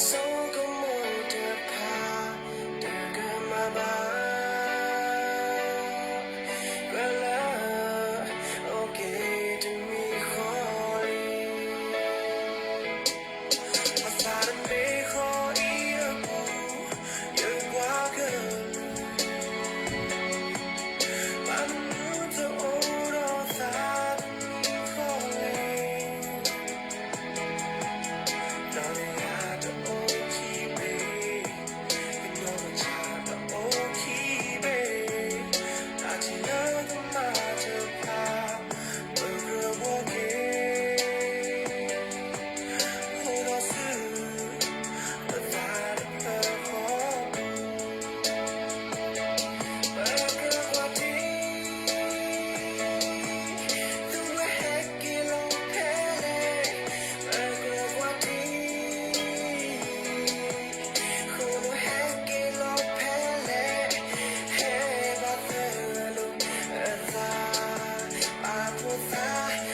ဆိကမိၣ်တဖၣ် တကမၣ်ဘၣ် ကွၢ်လၢအအိၣ်က့ၤတမံၤဃီလံ အသးတမ့ၢ်ဃီအံၤအပူၤ ယကွၢ်ကလုာ် ဘၣ်မနုၤတအိၣ်ဒီးသးတမံၤဃီလဲၣ် နီၢ်တယၢ်တအိၣ်ခံဘ့ၣ်, ကနီၢ်ကစၢ်တအိၣ်ခံဘ့ၣ်, တၢ်ထံၣ်လၢကမၣ်တဖၣ် ပကြၢးဘှီက့ၤ, အိၣ်ဒီးဆူ ပသးတဖျၢၣ်ဃီ ပကြၢးကွၢ်တ့ၢ်, သုဝဲဟဲက့ၤလီၤဖဲလဲၣ်, ပကြၢးကွၢ်တ့ၢ်, ဃိၣ်ဟဲက့ၤလီၤဖဲလဲၣ်, ဟဲဘၣ်သၢလိာ်အသး, အဖိသၣ်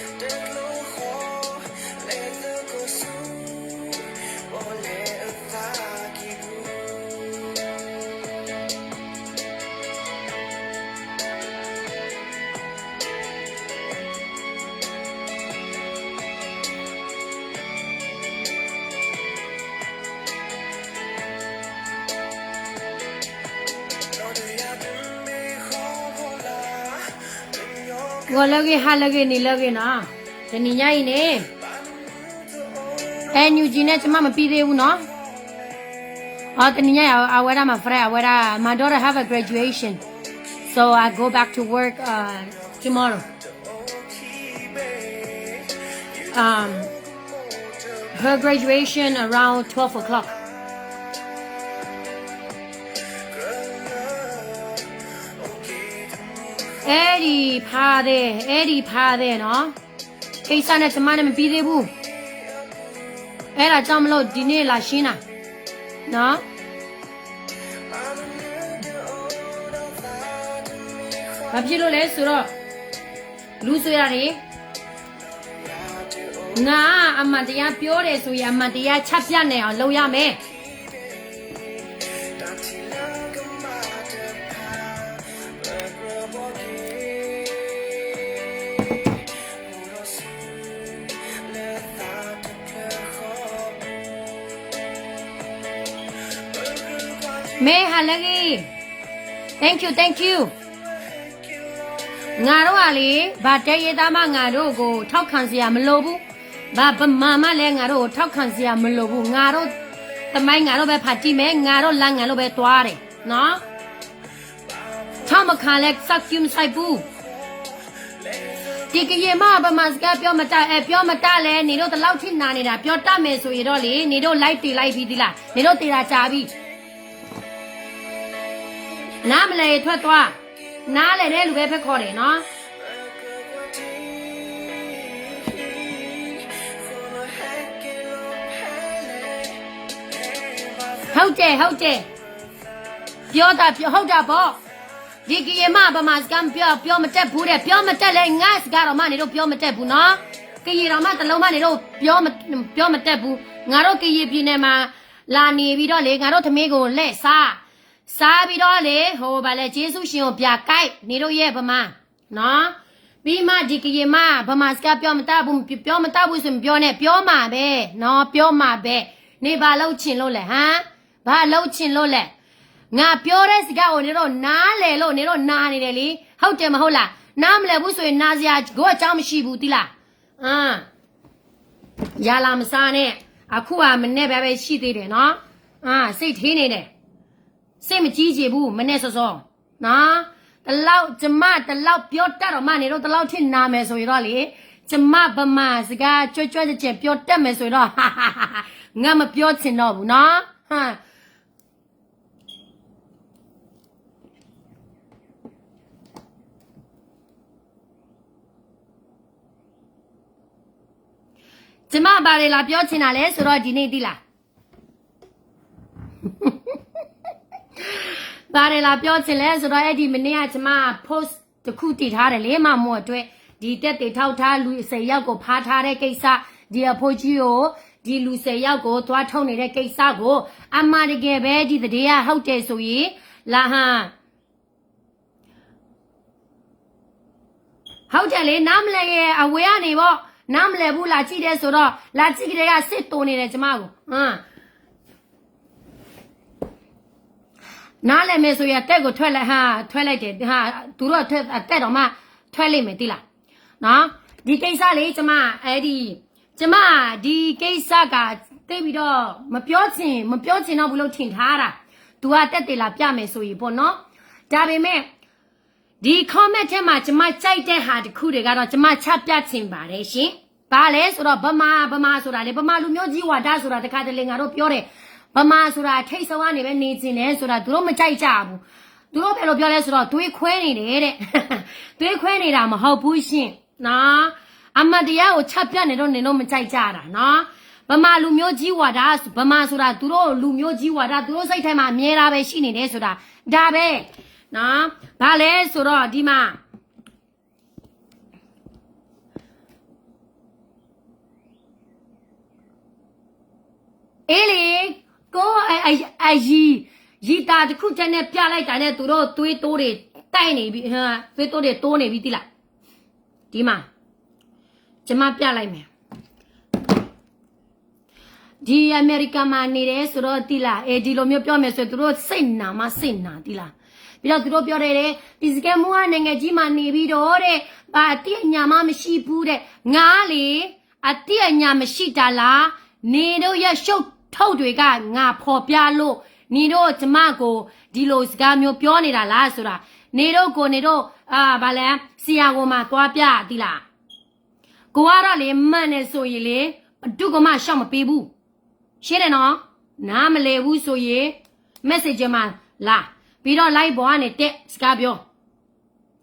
တကျိၤဃီ, လဲၤသကိးဆူ ပီၣ်လဲၣ်အသးကံၢ်ပူၤ ဂီၤလၢအဂ့ၤ ဟါလၢအဂ့ၤ နံၤလၢအဂ့ၤနီၤ, တနံၤညါအံၤန့ၣ် အဲ နယူၣ်ကၠံ န့ၣ် ကျမ မပြီးသေးဘူးနော်, အတနံၤညါအံၤ အဝဲဒၣ် my friend အဝဲဒၣ် my daughter have a graduation, so I go back to work uh tomorrow. Um, her graduation around twelve o'clock. အဲဒံးဖါသ့ၣ်, အဲဒံးဖါသ့ၣ်နီၤ, ကိစ္စနဲ့ ကျမနဲ့ မပြီးသေးဘူး, အဲဒါကြောင့်မလို့ ဒီနေ့လာရှင်းတာနော်. ဘာဖြစ်လို့လဲဆိုတော့ လူဆိုတာလေ ငါအမှန်တရားပြောတယ်ဆိုရင် အမှန်တရားချပြနိုင်အောင်လုပ်ရမယ်. မ့ၢ်ဟါလၢအဂ့ၤ, thank you, thank you. ငါတို့ကလေ ဘာတဲရေးသားမှ ငါတို့ကို ထောက်ခံစရာမလိုဘူး, ဘာဗမာမှလည်း ငါတို့ကို ထောက်ခံစရာမလိုဘူး, ငါတို့သမိုင်း ငါတို့ပဲ ဖန်တီးမယ်, ငါတို့လမ်း ငါတို့ပဲသွားတယ်နော်. ထောက်မခံလည်း စိုက်ကျူမစိုက်ဘူး. ဒီကရင်မ ဗမာစကားပြောမတတ်, အဲ ပြောမတတ်လဲၣ်, နင်တို့ ဒီလောက်ထိနာနေတာ ပြောတတ်မယ်ဆိုရင်တော့လေ နင်တို့ live တင်လိုက်ပြီးသီးလား, နင်တို့ သေတာကြာပြီ. နားမလည်ရင် ထွက်သွား, နားလည်တဲ့လူပဲ ဖိတ်ခေါ်တယ်နော်. ဟုတ်တယ်, ဟုတ်တယ်, ပြောတာ, ဟုတ်တာပေါ့. ဒီကရင်မ ဗမာစကား ပြော, ပြောမတတ်ဘူးတဲ့, ပြောမတတ်လဲၣ်, ငါ့စကားတောင်မှ နင်တို့ ပြောမတတ်ဘူးနော်. ကရင်တောင်မှ တစ်လုံးမှ နင်တို့ ပြောမ, ပြောမတတ်ဘူး. ငါတို့ ကရင်ပြည်နယ်မှာ လာနေပြီးတော့လေ, ငါတို့ ထမင်းကို လှည့်စား, စားပြီးတော့လေ, ဟိုဘာလဲ, ကျေးဇူးရှင်ကို ပြန်ကြိုက်, နင်တို့ရဲ့ ဗမာနော်. ပြီးမှ ဒီကရင်မ ဗမာစကား ပြောမတတ်ဘူး, ပြောမတတ်ဘူးဆိုရင် ပြောနဲ့, ပြောမှာပဲနော်, ပြောမှာပဲ. နင် ဘာလုပ်ချင်လို့လဲ, ဟမ်, ဘာလုပ်ချင်လို့လဲ. ငါပြောတဲ့စကားကို နင်တို့ နားလည်လို့ နင်တို့ နာနေတယ်လေ, ဟုတ်တယ်မဟုတ်လား. နားမလည်ဘူးဆိုရင် နာစရာကို အကြောင်းမရှိဘူး, သိလား. အာ, ရလာမစားနဲ့, အခုက မနက်ပဲ ပဲရှိသေးတယ်နော်. အာ, စိတ်ထီနေတယ်, စိတ်မကြည်ကြည်ဘူး, မနက်စောစော, နော်. ဒီလောက်, ကျမ ဒီလောက် ပြောတတ်တော့မှ နင်တို့ ဒီလောက်ထိ နာမယ်ဆိုရင်တော့လေ, ကျမ ဗမာစကား ကျွဲ့ကျွဲ့ကျဲ့ကျဲ့ ပြောတတ်မယ်ဆိုရင်တော့, ငါ မပြောချင်တော့ဘူးနော်. ဟမ်. ကျမ ဘာတွေ လာပြောချင်တာလဲဆိုတော့ ဒီနေ့ သိလား. ဘာတွေ လာပြောချင်လဲဆိုတော့ အဲ့ဒီမနေ့က ကျမ post တစ်ခုတင်ထားတယ်လေ, မမို့အတွက်, ဒီသက်သေအထောက်အထား လူဆယ်ယောက်ကို ဖမ်းထားတဲ့ကိစ္စ, ဒီအဖိုးကြီးကို ဒီလူစဲးရောက်ကို သွားထုတ်နေတဲ့ကိစ္စကို အမှန်တကယ်ပဲ ဒီသတင်းက ဟုတ်တယ်ဆိုရင် လာဟန် ဟုတ်တယ်လေ နားမလည်ရင် အဝေးကနေပေါ့ နားမလည်ဘူး လာကြည့်တယ်ဆိုတော့ လာကြည့်ကတည်းက စိတ်တူနေတယ် ကျမကို ဟမ် နားလည်မယ်ဆိုရင် အသက်ကိုထွက်လိုက် ဟာ ထွက်လိုက်တယ် ဟာ သူတို့အသက် အသက်တောင်မှ ထွက်လိမ့်မယ် သိလား နော် ဒီကိစ္စလေ ကျမ အဲ့ဒီ ကျမ ဒီကိစ္စက သိပ်ပြီးတော့ မပြောချင် မပြောချင်တော့ဘူးလို့ ထင်ထားတာ သူက သက်သေလာပြမယ်ဆိုရင်ပေါ့နော် ဒါပေမဲ့ ဒီ comment ထဲမှာ ကျမ ကြိုက်တဲ့ဟာတစ်ခုတွေကတော့ ကျမ ချပြချင်ပါတယ်ရှင် ဘာလဲဆိုတော့ ဗမာ ဗမာဆိုတာလေ ဗမာလူမျိုးကြီးဝါဒဆိုတာ တစ်ခါတလေ ငါတို့ပြောတယ် ဗမာဆိုတာ ထိပ်ဆုံးကနေပဲ နေချင်တယ်ဆိုတာ သူတို့ မကြိုက်ကြဘူး သူတို့ ဘယ်လိုပြောလဲဆိုတော့ သွေးခွဲနေတယ်တဲ့ သွေးခွဲနေတာ မဟုတ်ဘူးရှင် နော် အမှန်တရားကို ချပြနေတော့ နင်တို့ မကြိုက်ကြတာ နော် ဗမာလူမျိုးကြီးဝါဒ ဗမာဆိုတာ သူတို့ လူမျိုးကြီးဝါဒ သူတို့ စိတ်ထဲမှာ အမြဲတမ်းပဲ ရှိနေတယ်ဆိုတာ ဒါပဲ နော် ဘာလဲဆိုတော့ ဒီမှာ အေးလေ ကိုယ်အ အ အရည် ရည်သာတစ်ခုတည်းနဲ့ ပြလိုက်တာနဲ့ သူတို့ သွေးတိုးတွေ တိုက်နေပြီ ဟမ် သွေးတိုးတွေ တိုးနေပြီ သိလား ဒီမှာ ကျမ ပြလိုက်မယ် ဒီအမေရိကန်မှာနေတယ်ဆိုတော့ သိလား အဲ ဒီလိုမျိုးပြောမယ်ဆိုရင် သူတို့ စိတ်နာမှ စိတ်နာ သိလား ပြီးတော့ သူတို့ ပြောတယ်တဲ့ ဒီစကဲမူက နိုင်ငံကြီးမှာနေပြီးတော့တဲ့ ဘာအသိအညာမှ မရှိဘူးတဲ့ ငါလေ အသိအညာ မရှိတာလား နေတို့ရဲ့ ရှုပ်ထုတ်တွေက ငါဖော်ပြလို့ နေတို့ ကျမကို ဒီလိုစကားမျိုး ပြောနေတာလားဆိုတာ နေတို့ကို နေတို့ အာ ဘာလဲ ဆရာကိုမှ သွားပြ သိလား ကိုကတော့လေ မှန်တယ်ဆိုရင်လေ ဘယ်သူကမှ ရှော့မပေးဘူး ရှင်းတယ်နော် နားမလည်ဘူးဆိုရင် messenger မှာလာ ပြီးတော့ live ပေါ်ကနေ တက် စကားပြော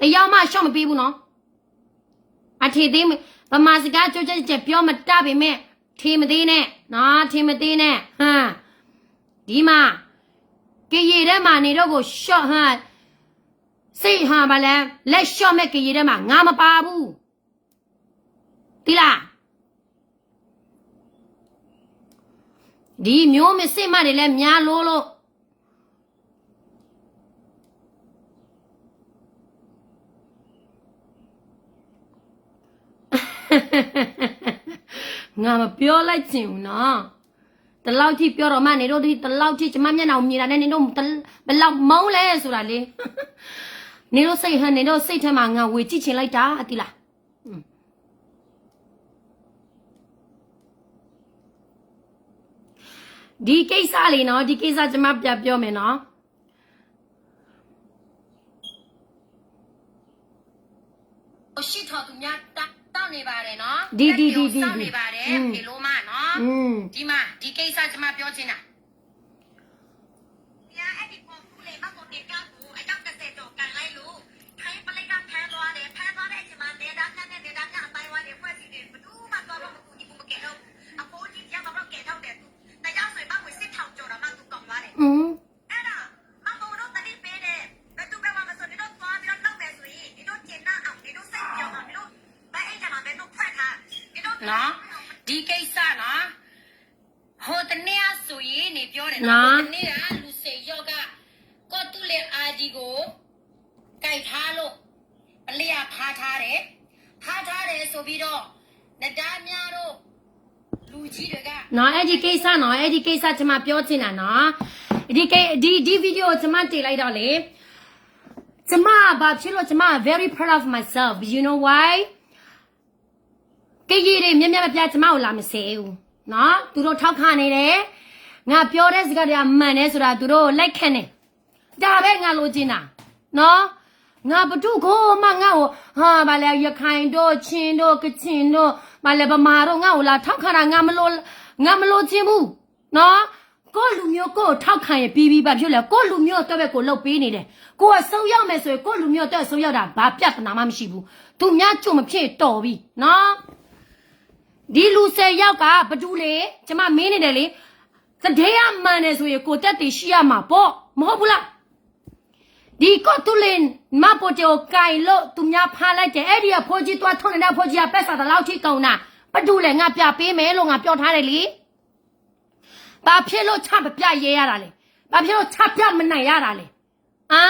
တစ်ယောက်မှ ရှော့မပေးဘူးနော် အထင်သေး ဗမာစကား ကျိုးကျဲကျဲ ပြောမတတ်ပေမဲ့ ထင်မသေးနဲ့ နော် ထင်မသေးနဲ့ ဟမ် ဒီမှာ ကရင်ထဲမှာ နေတို့ကို ရှော့ ဟမ် စိတ် ဟမ် ဘာလဲ လက်လျှော့မဲ့ ကရင်ထဲမှာ ငါမပါဘူး သိလား ဒီမျိုးမစင်မတွေလည်း များလို့လို့ ငါမပြောလိုက်ချင်ဘူးနော် ဒီလောက်ထိပြောတော့မှ နေတို့ဒီ ဒီလောက်ထိ ကျမမျက်နှာကိုမြင်တာနဲ့ နေတို့ ဘယ်လောက်မုန်းလဲဆိုတာလေ နေတို့စိတ်ဟ နေတို့စိတ်ထဲမှာ ငါဝင်ကြည့်ချင်လိုက်တာ သိလား ဒီကိစ္စလေနော် ဒီကိစ္စ ကျမ ပြန်ပြောမယ်နော် ရှိထော်သူများ တ- စောင့်နေပါတယ်နော် ဒီ- ဒီ- ဒီ- ဒီ- ဒီ- စောင့်နေပါတယ် อืม ဖေလိုမနော် อืม ဒီမှာ ဒီကိစ္စ ကျမ ပြောချင်တာ อืม နော် ဒီကိစ္စနော် ဟိုတနေ့ကဆိုရင်နေပြောတယ်နော် နော် ဟိုတနေ့က လူစဲးယောက်က ကော့တူးလ့ ID ကို ကိုင်ထားလို့ ပလီဖမ်းထားတယ် ဖမ်းထားတယ်ဆိုပြီးတော့ နဒါမြတို့ လူကြီးတွေက နော် အဲ့ဒီကိစ္စနော် အဲ့ဒီကိစ္စ ကျမ ပြောချင်တာနော် ဒီကိ- ဒီ- ဒီ video ကျမ တင်လိုက်တော့လေ ကျမ ဘာဖြစ်လို့ ကျမ very proud of myself you know why ကရင်တွေ များများပြားပြား ကျမကို လာမစဲဘူးနော် သူတို့ ထောက်ခံနေတယ် ငါပြောတဲ့စကားတွေက မှန်တယ်ဆိုတာ သူတို့ လက်ခံတယ် ဒါပဲ ငါလိုချင်တာနော် ငါ ဘယ်သူကိုမှ ငါ့ကို ဟာ ဘာလဲ ရခိုင်တို့ ချင်းတို့ ကချင်တို့ ဘာလဲ ဗမာတို့ ငါ့ကို လာထောက်ခံတာ ငါမလို ငါမလိုချင်ဘူးနော် ကိုယ့်လူမျိုး ကိုယ့်ကို ထောက်ခံရင်ပြီးပြီ ဘာဖြစ်လို့လဲ ကိုယ့်လူမျိုးအတွက်ပဲ ကိုယ်လုပ်ပေးနေတယ် ကိုယ်အဆုံးရောက်မယ်ဆိုရင် ကိုယ့်လူမျိုးအတွက် အဆုံးရောက်တာ ဘာပြဿနာမှ မရှိဘူး သူများကြိုမဖြစ်တော်ပြီနော် ဒီလူစဲးယောက်က ဘယ်သူလဲ ကျမ မေးနေတယ်လေ သတင်းက မှန်တယ်ဆိုရင် ကိုယ်သက်သေရှိရမှာပေါ့ မဟုတ်ဘူးလား ဒီကော့တူးလ့ မှတ်ပုံတင်ကို ကိုင်လို့ သူများဖမ်းလိုက်တယ် အဲ့ဒီအဖိကြီး သွားထုတ်နေတဲ့ အဖိကြီးက ပိုက်ဆံ ဒီလောက်ထိကုန်တာ ဘာလို့လဲ ငါပြပေးမယ်လို့ ငါပြောထားတယ်လေ ဘာဖြစ်လို့ ချပြရဲရတာလဲ? ဘာဖြစ်လို့ ချပြမနိုင်ရတာလဲ? အာ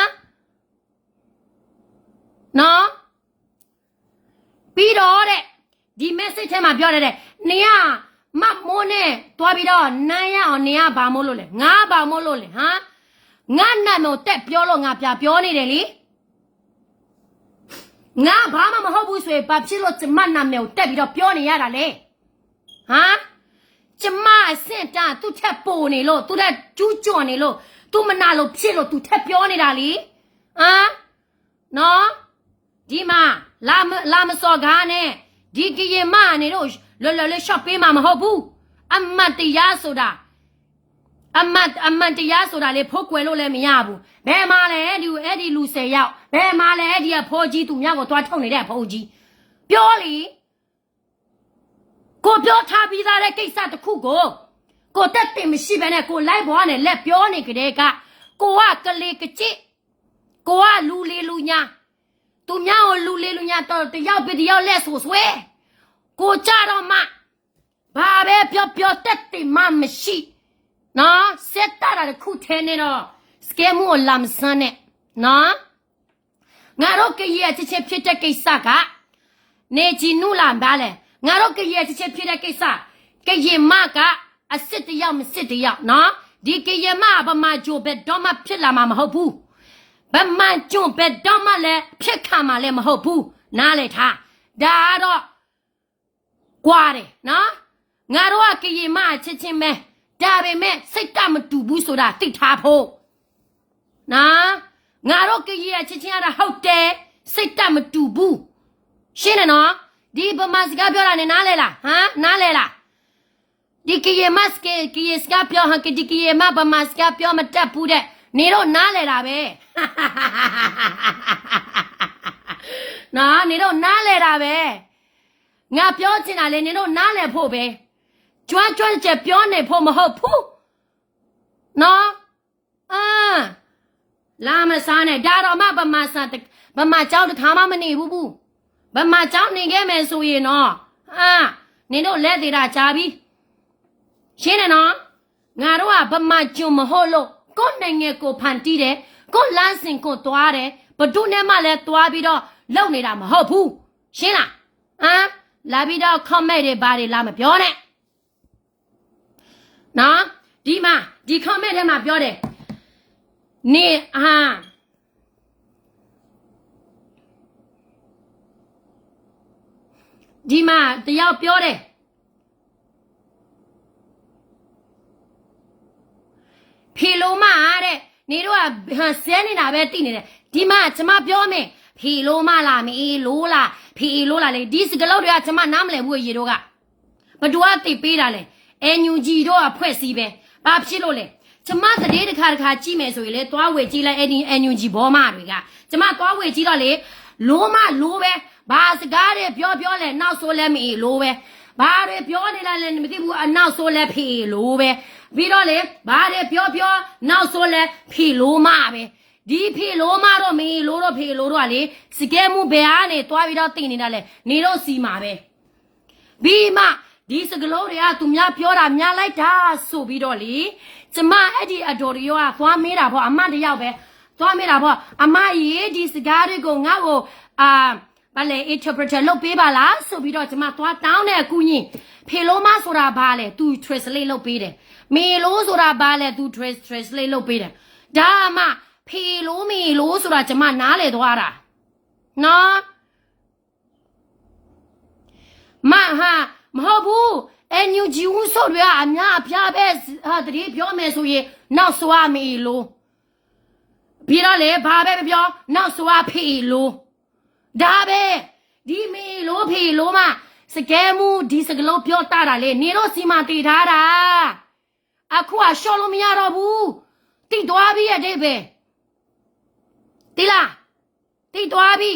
နော် ပြီးတော့တဲ့ ဒီ message ထဲမှာပြောတယ်တဲ့ နေရ မမိုးနဲ့ သွားပြီးတော့ နမ်းရအောင် နေရ ဘာမို့လို့လဲ? ငါ ဘာမို့လို့လဲ? ဟမ် ငါနာမည်ကို တက်ပြောလို့ ငါပြပြောနေတယ်လေ ငါ ဘာမှ မဟုတ်ဘူးဆိုရင် ဘာဖြစ်လို့ ကျမ နာမည်ကို တက်ပြီးတော့ ပြောနေရတာလဲ? ဟမ် ကျမ အဆင့်အတန်း သူ့ထက်ပိုနေလို့ သူ့ထက်ကျူးကျော်နေလို့ သူမနာလို့ဖြစ်လို့ သူထက်ပြောနေတာလေ ဟမ် နော် ဒီမှာ လာမ လာမစော်ကားနဲ့ ဒီကရင်မကနေတော့ လွယ်လွယ်လေး လျှော့ပေးမှာမဟုတ်ဘူး အမှန်တရားဆိုတာ အမှန် အမှန်တရားဆိုတာလေ ဖုံးကွယ်လို့လည်းမရဘူး ဘယ်မှာလဲ အဲဒီ အဲဒီလူဆယ်ယောက် ဘယ်မှာလဲ အဲဒီအဖိကြီး သူများကိုသွားထုတ်နေတဲ့ အဖိကြီး ပြောလေ ကိုပြောထားပြီးသားတဲ့ကိစ္စတစ်ခုကို ကိုသက်သေမရှိဘဲနဲ့ ကို live ပေါ်ကနေ လဲပြောနေကတည်းက ကိုက ကလေးကကျစ် ကိုက လူလီလူညါ သူများကို လူလီလူညါ တစ်ယောက်ပြီးတစ်ယောက် လက်ဆိုးဆွဲ ကိုကြတော့မှ ဘာပဲပြောပြော သက်သေမှမရှိ နော် စဲတၢ်တာတစ်ခုထဲနဲ့တော့ စကဲမူကို လာမစမ်းနဲ့ နော် ငါတို့ကရင်အချင်းချင်းဖြစ်တဲ့ကိစ္စက နေကြည်နူလာဘဲလဲၣ် ငါတို့ကရင်အချင်းချင်းဖြစ်တဲ့ကိစ္စ ကရင်မက အစစ်တစ်ယောက် မစစ်တစ်ယောက် နော် ဒီကရင်မ ဗမာကျွန်ဘယ်တော့မှ ဖြစ်လာမှာမဟုတ်ဘူး ဗမာကျွန်ဘယ်တော့မှလည်း ဖြစ်ခံမှာလည်းမဟုတ်ဘူး နားလည်ထား ဒါကတော့ ကွာတယ်နော် ငါတို့က ကရင်မအချင်းချင်းပဲ ဒါပေမဲ့ စိတ်ဓာတ်မတူဘူးဆိုတာ သိထားဖို့ နော် ငါတို့ကရင်အချင်းချင်းကတော့ ဟုတ်တယ် စိတ်ဓာတ်မတူဘူး ရှင်းတယ်နော် ဒီဗမာစကားပြောတာနဲ့ နားလဲလား ဟမ် နားလဲလား ဒီကရင်မ ကရင်စကားပြော ဟမ် ဒီကရင်မ ဗမာစကားပြောမတတ်ဘူးတဲ့ နင်တို့နားလဲတာပဲ နော် နင်တို့နားလဲတာပဲ ငါပြောချင်တာလေ နင်တို့နားလည်ဖို့ပဲ ကျွမ်းကျွမ်းကျင်ကျင်ပြောနေဖို့မဟုတ်ဘူး နော် အင်း လာမစားနဲ့ ဒါတော့မှ ဗမာစာတ- ဗမာကျောင်းတစ်ခါမှ မနေဘူးဘူး ဗမာကျောင်းနေခဲ့မယ်ဆိုရင်နော် အာ နင်တို့လဲသေတာကြာပြီ ရှင်းတယ်နော် ငါတို့က ဗမာကျွန်မဟုတ်လို့ ကိုယ့်နိုင်ငံကိုယ်ဖန်တီးတယ် ကိုယ့်လမ်းစဉ်ကိုသွားတယ် ဘယ်သူနဲ့မှလည်းသွားပြီးတော့ လုပ်နေတာမဟုတ်ဘူး ရှင်းလား အာ လာပြီးတော့ comment တွေဘာတွေ လာမပြောနဲ့ နော် ဒီမှာ ဒီ comment ထဲမှာပြောတယ် နေ အာ ဒီမှာ တစ်ယောက်ပြောတယ် ဖေလိုမတဲ့ နင်တို့က ဟမ် စဲနေတာပဲ သိနေတယ် ဒီမှာ ကျွန်မပြောမယ် ဖေလိုမလား မအေလိုလား ဖေလိုလားလေ ဒီစကားလုံးတွေက ကျွန်မနားမလည်ဘူး အရင်တုန်းက ဘယ်သူကသင်ပေးတာလဲ NUG တို့အဖွဲ့အစည်းပဲ ဘာဖြစ်လို့လဲ ကျွန်မသတင်းတစ်ခါတစ်ခါကြည့်မယ်ဆိုရင်လေ သွားဝယ်ကြည့်လိုက် အဲ့ဒီ NUG ဘောမတွေက ကျွန်မသွားဝယ်ကြည့်တော့လေ လိုမလိုပဲ ဘာစကားတွေပြောပြောလဲ နောက်ဆုံးလဲ မအေလိုပဲ ဘာတွေပြောနေလဲလဲ မသိဘူး အနောက်ဆုံးလဲ ဖေလိုပဲ ပြီးတော့လေ ဘာတွေပြောပြော နောက်ဆုံးလဲ ဖေလိုမပဲ ဒီဖေလိုမတို့ မအေလိုတို့ ဖေလိုတို့ကလေ စကဲမူဘယ်ကနေ သွားပြီးတော့သင်နေတာလဲ နေတို့ဆီမှာပဲ ပြီးမှ ဒီစကားလုံးတွေက သူများပြောတာ များလိုက်တာ ဆိုပြီးတော့လေ ကျွန်မ အဲ့ဒီအဒေါ်တယောက်က သွားမေးတာပေါ့ အမတစ်ယောက်ပဲ သွားမေးတာပေါ့ အမရေ ဒီစကားတွေကို ငါ့ကို အာ ဘာလဲ interpreter လုပ်ပေးပါလား ဆိုပြီးတော့ ကျွန်မသွားတောင်းတဲ့အကူအညီ ဖေလိုမဆိုတာဘာလဲ သူ translate လုပ်ပေးတယ် မအေလိုဆိုတာဘာလဲ သူ trans- translate လုပ်ပေးတယ် ဒါမှ ဖေလိုမအေလိုဆိုတာ ကျွန်မနားလည်သွားတာ နော် မဟာ မဟုတ်ဘူး NUG ဦးချုပ်တွေက အများအပြားပဲ ဟာ သတင်းပြောမယ်ဆိုရင် နောက်ဆုံးက မအေလို ပြီးတော့လေ ဘာပဲပြောပြော နောက်ဆုံးက ဖေလို ဒါပဲ ဒီမအေလို ဖေလိုမှ စကဲမူ ဒီစကားလုံးပြောတတ်တာလေ နင်တို့ဆီမှာတည်ထားတာ အခုက လျှော့လို့မရတော့ဘူး သိသွားပြီ အဓိပ္ပာယ် သိလား သိသွားပြီ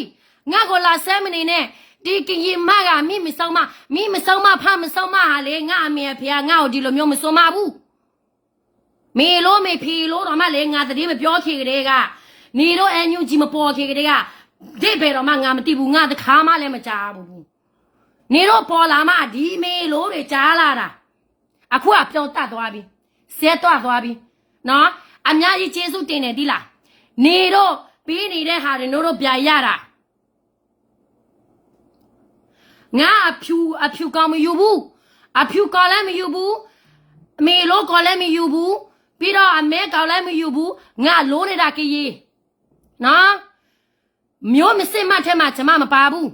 ငါ့ကိုလာစဲမနေနဲ့ ဒီကရင်မက မီးမဆုံးမ မီးမဆုံးမ ဖမဆုံးမ ဟာလေ ငါ့အမေအဖေက ငါ့ကိုဒီလိုမျိုး မဆုံးမဘူး မအေလိုမ့ၢ် ဖေလိုတော့မှလေ ငါသတင်းမပြောခင်ကတည်းက နင်တို့ NUG မပေါ်ခင်ကတည်းက အဓိပ္ပာယ်တော့မှ ငါမသိဘူး ငါတစ်ခါမှလည်း မကြားဘူး နင်တို့ပေါ်လာမှ ဒီမအေလိုတွေ ကြားလာတာ အခုက ပြောတတ်သွားပြီ ဆဲးတွာ်သွါဘံ, အများကြီးကျေးဇူးတင်တယ် ဒ်လၢ်, န့ၣ်ဒိၣ် ပ့ၤန့ၣ်ဒဲးဟးတနိဒိၣ်ပျၤယၢ်တၢ် ငါအဖြူ, အဖြူကောင်မယူဘူး, အဖြူကောင်လည်းမယူဘူး, အမေလိကောင်လည်းမယူဘူး, ပြီးတော့အမဲကောင်လည်းမယူဘူး, ငါလိုနေတာကရင်, နော်, မျိုးမစစ်မှတ်ထဲမှာ ကျွန်မမပါဘူး,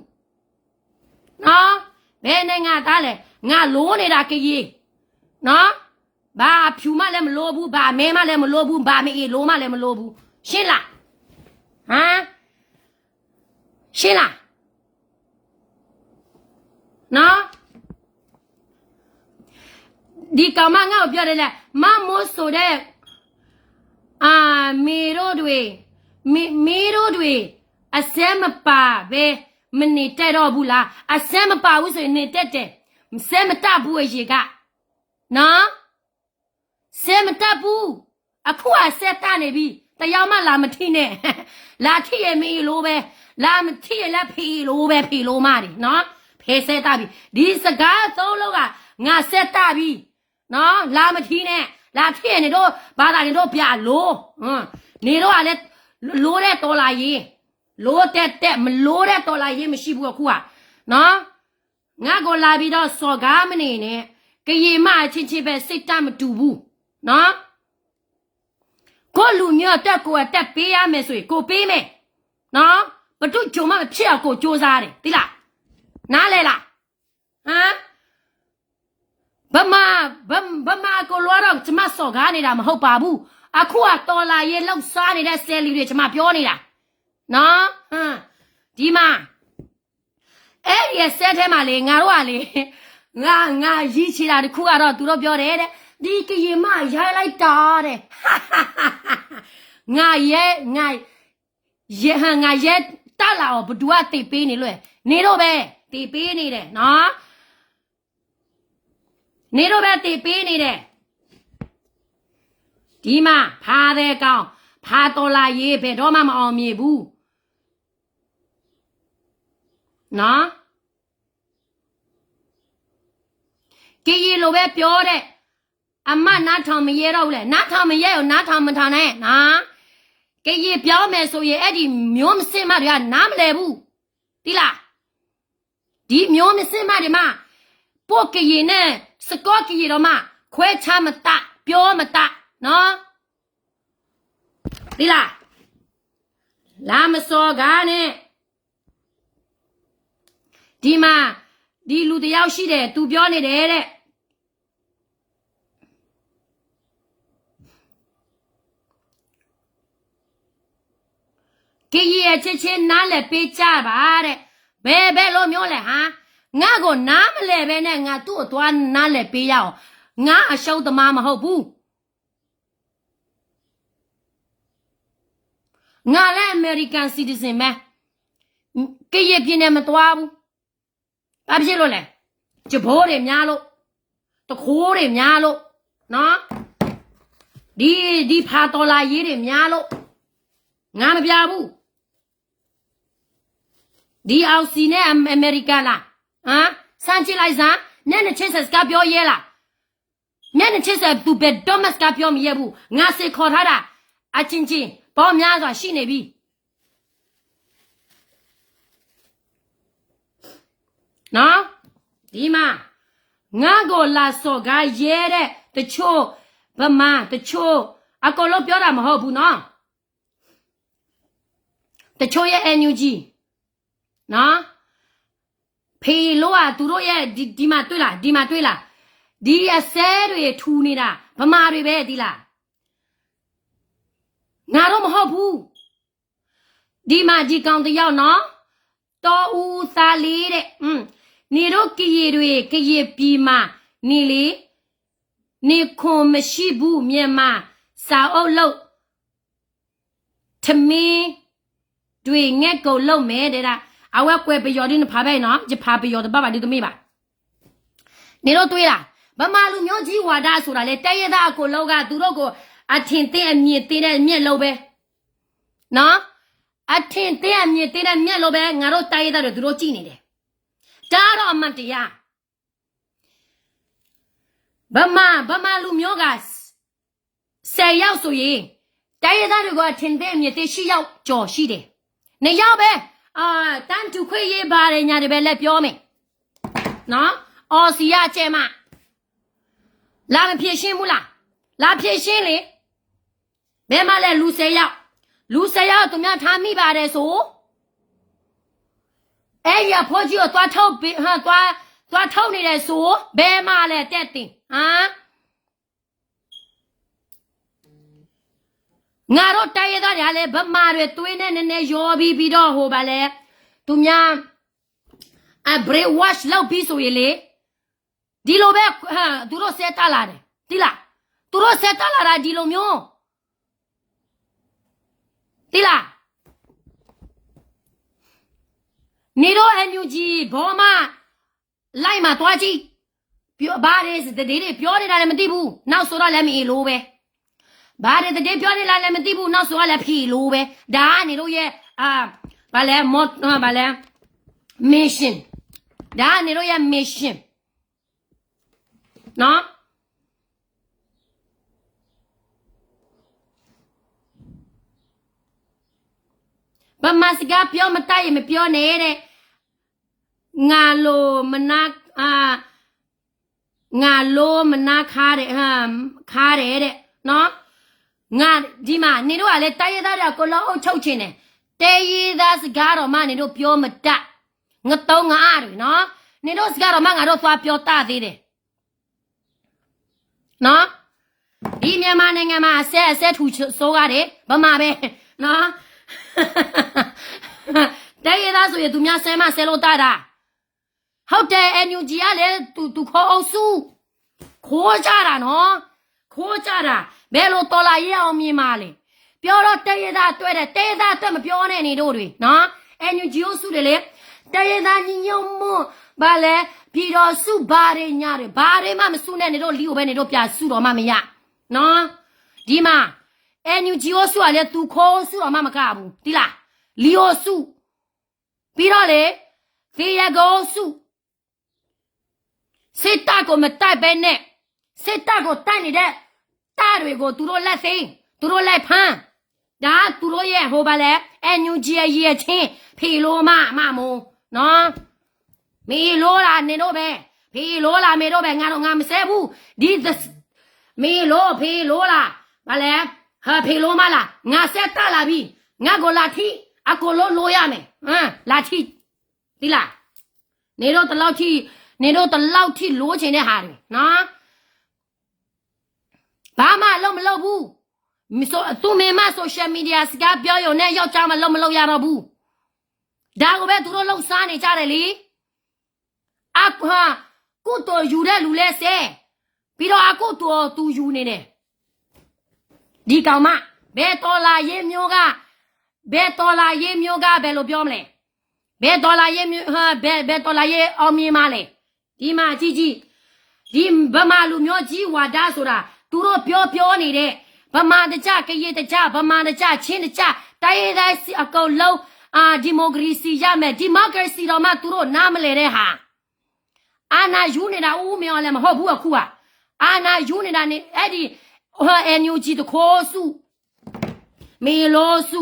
နော်, ဘယ်နိုင်ငံသားလဲ, ငါလိုနေတာကရင်, နော်, ဘာအဖြူမှလည်းမလိုဘူး, ဘာအမဲမှလည်းမလိုဘူး, ဘာမအ့ၣ်လိမှလည်းမလိုဘူး, ရှင်းလား, ဟမ်, ရှင်းလား, နော်, ဒီကောင်မငါ့ကိုပြောတယ်လေ, မမိုးဆိုတဲ့, အာ, မေတို့တွေ, မေ, မေတို့တွေ, အစဲမပါပဲ, မနေတက်တော့ဘူးလား, အစဲမပါဘူးဆိုရင်နေတက်တယ်, စဲမတတ်ဘူးအရင်က, နော်, စဲမတတ်ဘူး, အခုအစဲတတ်နေပြီ, တယောက်မှလာမထီးနဲ့, လာထီးရင်မအ့ၣ်လိပဲ, လာမထီးရင်လည်းဖဲအ့ၣ်လိပဲ, ဖဲအ့ၣ်လိမးန့ၣ်, နော်, ဖဲစဲတတ်ပြီ, ဒီစကားသုံးလုံးက, ငါစဲတတ်ပြီ, နော်, လာမထီးနဲ့, လာထီးရင်န့ၣ်ဒိၣ်, ဘာသာန့ၣ်ဒိၣ်ပျၤအလိ, န့ၣ်ဒိၣ်ကလဲ, လိုတဲ့တော်လှန်ရေး, လိုတဲ့, မလိုတဲ့တော်လှန်ရေးမရှိဘူးအခုက, နော်, ငါ့ကိုလာပြီးတော့စော်ကားမနေနဲ့, ကရင်မှအချင်းချင်းပဲစိတ်ဓာတ်မတူဘူး, နော်, ကိုယ့်လူမျိုးအတွက်ကိုယ်အသက်ပေးရမယ်ဆိုရင်ကိုယ်ပေးမယ်, နော်, ဘယ်သူ့ကြုံမှမဖြစ်အောင်ကိုယ်ကြိုးစားတယ်, သိလား, နားလည်လား, ဟမ်, ဗမာ, ဗ, ဗမာကိုလွှတ်တော့ ကျွန်မစော်ကားနေတာမဟုတ်ပါဘူး, အခုကတော်လှန်ရေးလှုပ်ရှားနေတဲ့ဆယ်လီတွေ ကျွန်မပြောနေတာ, နော်, ဟမ်, ဒီမှာ, အဲ့ဒီအစဲထဲမှာလေ, ငါတို့ကလေ, ငါ, ငါရည်ချီတာတစ်ခုကတော့ သူတို့ပြောတယ်တဲ့, ဒီကရင်မရိုက်လိုက်တာတဲ့, ငါရဲ, ငါ, ရဲ, ငါရဲတတ်လာအောင် ဘယ်သူကသင်ပေးနေလို့လဲ, န့ၣ်ဒိၣ်ပဲ, သင်ပေးနေတယ်, နော်, န့ၣ်ဒိၣ်ပဲသင်ပေးနေတယ်, ဒီမှာ, ဖားတဲ့ကောင်, ဖားတော်လှန်ရေး ဘယ်တော့မှမအောင်မြင်ဘူး, နော်, ကရင်လိုပဲပြောတဲ့, အမှတ်နားထောင်မရဲတော့ဘူးလဲ, နားထောင်မရဲဘူး, နားထောင်မထောင်နဲ့, နော်, ကရင်ပြောမယ်ဆိုရင် အဲ့ဒီမျိုးမစစ်မှတ်တွေကနားမလည်ဘူး, သိလား, ဒီမျိုးမစစ်မှတ်တွေမှ, ပို့ကရင်နဲ့စကောကရင်တော့မှ, ခွဲခြားမတတ်, ပြောမတတ်, နော်, သိလား, လာမစော်ကားနဲ့, ဒီမှာ, ဒီလူတစ်ယောက်ရှိတယ်, သူပြောနေတယ်တဲ့, ကရင်အချင်းချင်းနားလည်ပေးကြပါတဲ့, ဘယ်, ဘယ်လိုမျိုးလဲ, ဟမ်, ငါ့ကိုနားမလည်ပဲနဲ့ ငါသူ့ကိုသွားနားလည်ပေးရအောင်, ငါအရှုံးသမားမဟုတ်ဘူး, ငါလည်း American citizen ပဲ, ကရင်ပြည်နယ်မသွားဘူး, ဘာဖြစ်လို့လဲ, ကျဘိုးတွေများလို့, တခိုးတွေများလို့, နော်, ဒီ, ဒီဖာတော်လှန်ရေးတွေများလို့, ငါမပြောဘူး, ဒီအောင်ဆီနဲ့အမေရိကန်လား, ဟမ်, ဆန်းချစ်လိုက်စမ်း, မျက်နှာချင်းဆက်စကားပြောရဲလား, မျက်နှာချင်းဆက်သူဘယ်တော့မှစကားပြောမရဲဘူး, ငါစ့ခေါ်ထားတာ, အချင်းချင်းပေါင်းများစွာရှိနေပြီ, နော်, ဒီမှာ, ငါ့ကိုလာစော်ကားရဲတဲ့တချို့, ဗမာတချို့, အကုန်လုံးပြောတာမဟုတ်ဘူးနော်, တချို့ရဲ့ NUG, နော်, ဖဲအ့ၣ်လိကသူတို့ရဲ့, ဒီ, ဒီမှာတွေ့လား, ဒီမှာတွေ့လား, ဒီအစဲတွေထူနေတာ ဗမာတွေပဲ, သိလား, ငါတို့မဟုတ်ဘူး, ဒီမှာဒီကောင်တစ်ယောက်နော်, တောဦးသားလေးတဲ့, อืม, နေတို့ကရင်တွေ ကရင်ပြည်မှာနေလေ, နေခွင့်မရှိဘူး, မြန်မာစာအုပ်လုပ်, ထမင်းတွေငဲ့ကိုလုပ်မယ်တဲ့, အဝဲကွဲးပယီၤဒ်နဖးဘၣ်အံၤနော်, ယဖးပယီၤတဘၣ်ဘၣ်ဒ်တမ့ၢ်ဘၣ်, နေတို့တွေ့လား, ဗမာလူမျိုးကြီးဝါဒဆိုတာလေ, တိုင်းရင်းသားအကုန်လုံးက သူတို့ကို အထင်သေးအမြင်သေးနဲ့ မျက်လုံးပဲ, နော်, အထင်သေးအမြင်သေးနဲ့ မျက်လုံးပဲ ငါတို့တိုင်းရင်းသားတွေ သူတို့ကြည့်နေတယ်, ဒါတော့အမှန်တရား, ဗမာ, ဗမာလူမျိုးက แต่ยาวဆိုရင် တိုင်းရင်းသားတွေကို အထင်သေးအမြင်သေး ရှစ်ယောက်ကျော်ရှိတယ်။ နှစ်ယောက်ပဲ အာ တန်းတူခွင့်ရေးပါတယ် ညာတွေပဲ လက်ပြောမယ်နော်။ အော်စီရကျဲမ လာမဖြေရှင်းဘူးလား။ လာဖြေရှင်းလေ။ ဘယ်မှာလဲ လူဆယ်ယောက်။ လူဆယ်ယောက် သူများထားမိပါတယ်ဆို အဲ့ဒီအဖိုးကြီးကို သွားထုတ်ပေး ဟမ် သွား သွားထုတ်နေတယ်ဆို ဘယ်မှာလဲ တက်တင် ဟမ်။ ငါတို့တိုင်းရင်းသားတွေကလည်း ဗမာတွေသွေးနဲ့နည်းနည်းရောပြီး ပြီးတော့ ဟို ဘာလဲ သူများ အ brainwash လုပ်ပြီးဆိုရင်လေ ဒီလိုပဲ ဟမ် သူတို့ဆက်တက်လာတယ် သိလား။ သူတို့ဆက်တက်လာတာ ဒီလိုမျိုး သိလား။ နင်တို့ NUG ဘောမ လိုက်မှာ သွားကြည့်။ ပြော ဘာတွေ သတင်းတွေ ပြောနေတာလည်း မသိဘူး။ နောက်ဆိုတော့လည်း မအင်လို့ပဲ။ ဘာတွေ သတင်းပြောနေတာလည်း မသိဘူး။ နောက်ဆိုတော့လည်း ဖီလို့ပဲ။ ဒါက နင်တို့ရဲ့ အာ ဘာလဲ မော် အာ ဘာလဲ mission ဒါက နင်တို့ရဲ့ mission နော်။ ဗမာစကားပြောမတတ်ရင် မပြောနဲ့တဲ့။ ငါလိုမနာ အာ ငါလိုမနာခါတဲ့ ခါတဲ့တဲ့ နော်။ ငါ ဒီမှာ နင်တို့ကလည်း တိုင်းရင်းသားတွေ အကုန်လုံး အုပ်ချုပ်ချင်တယ်။ တိုင်းရင်းသားစကားတောင်မှ နင်တို့ပြောမတတ် ငတုံးငအါတွေနော်။ နင်တို့စကားတောင်မှ ငါတို့ သွားပြောတတ်သေးတယ်နော်။ ဒီမြန်မာနိုင်ငံမှာ အစဲ အစဲထူဆိုးကားတယ် ဗမာပဲနော်။ တိုင်းရင်းသားဆိုရင် သူများဆဲမှဆဲလို့တတ်တာ။ ဟုတ်တယ် NUG ကလည်း သူ သူခိုးအုပ်စု ခိုးကြတာနော်။ ခိုးကြတာ ဘယ်လို တော်လှန်ရေး အောင်မြင်မှာလဲ။ ပြောတော့ တိုင်းရင်းသားအတွက်တဲ့ တိုင်းရင်းသားအတွက် မပြောနဲ့ နင်တို့တွေနော်။ NUG အုပ်စုတွေလေ တိုင်းရင်းသားညီညွတ်မှု ဘာလဲ ပြည်ထောင်စု ဘာတွေညာတွေ ဘာတွေမှ မစုနဲ့ နင်တို့ လီအိုပဲ နင်တို့ ပြန်စုတော့မှ မရနော်။ ဒီမှာ NUG အုပ်စုကလည်း သူခိုးအုပ်စုတော့မှ မကဘူး သိလား။ လီအို အုပ်စု ပြီးတော့လေ သင်ရဂိုလ်စု စစ်တပ်ကို မတိုက်ဘဲနဲ့ စစ်တပ်ကို တိုက်နေတဲ့ တပ်တွေကို သူတို့ လက်သိမ်း သူတို့ လက်ဖမ်း ဒါ သူတို့ရဲ့ ဟို ဘာလဲ NUG အရည်အချင်း ဖီလို့မ မမို့နော်။ ဖီလို့လား နင်တို့ပဲ ဖီလို့လား မင်းတို့ပဲ ငါတော့ ငါမစဲဘူး ဒီ မင်းလို့ ဖီလို့လား ဘာလဲ ဟဲ ဖီလို့မလား ငါစဲတတ်လာပြီ ငါကို လာထိ အကုန်လုံး လို့ရမယ် ဟမ် လာထိ သိလား။ နင်တို့ ဒီလောက်ထိ နင်တို့ ဒီလောက်ထိ လိုချင်တဲ့ဟာတွေနော် ဘာမှ အလုပ်မလုပ်ဘူး။ သူမင်းမ social media စကားပြောရုံနဲ့ ယောက်ျားမှ လုပ်မလုပ်ရတော့ဘူး။ ဒါကိုပဲ သူတို့ လုပ်စားနေကြတယ်လေ။ အ ကုသိုလ်ယူတဲ့လူလည်းစဲ ပြီးတော့ အကုသိုလ်သူယူနေတယ် ဒီကောင်မ ဘယ်တော်လှန်ရေးမျိုးက ဘယ်တော်လှန်ရေးမျိုးက ဘယ်လိုပြောမလဲ ဘယ်တော်လှန်ရေးမျိုး ဟမ် ဘယ် ဘယ်တော်လှန်ရေး အောင်မြင်မှာလဲ ဒီမှာကြည့်ကြည့် ဒီဗမာလူမျိုးကြီးဝါဒဆိုတာ သူတို့ပြောပြောနေတဲ့ ဗမာတစ်ကျ ကရင်တစ်ကျ ဗမာတစ်ကျ ချင်းတစ်ကျ တိုင်းရင်းသားအကုန်လုံး အာ ဒီမိုကရေစီရမယ် ဒီမိုကရေစီတောင်မှ သူတို့နားမလည်တဲ့ဟာ အာဏာယူနေတာ ဦးမင်းအောင်လှိုင် မဟုတ်ဘူး အခုက အာဏာယူနေတာ နေ အဲ့ဒီ ဟို NUG တခိုးစု မင်းလိုစု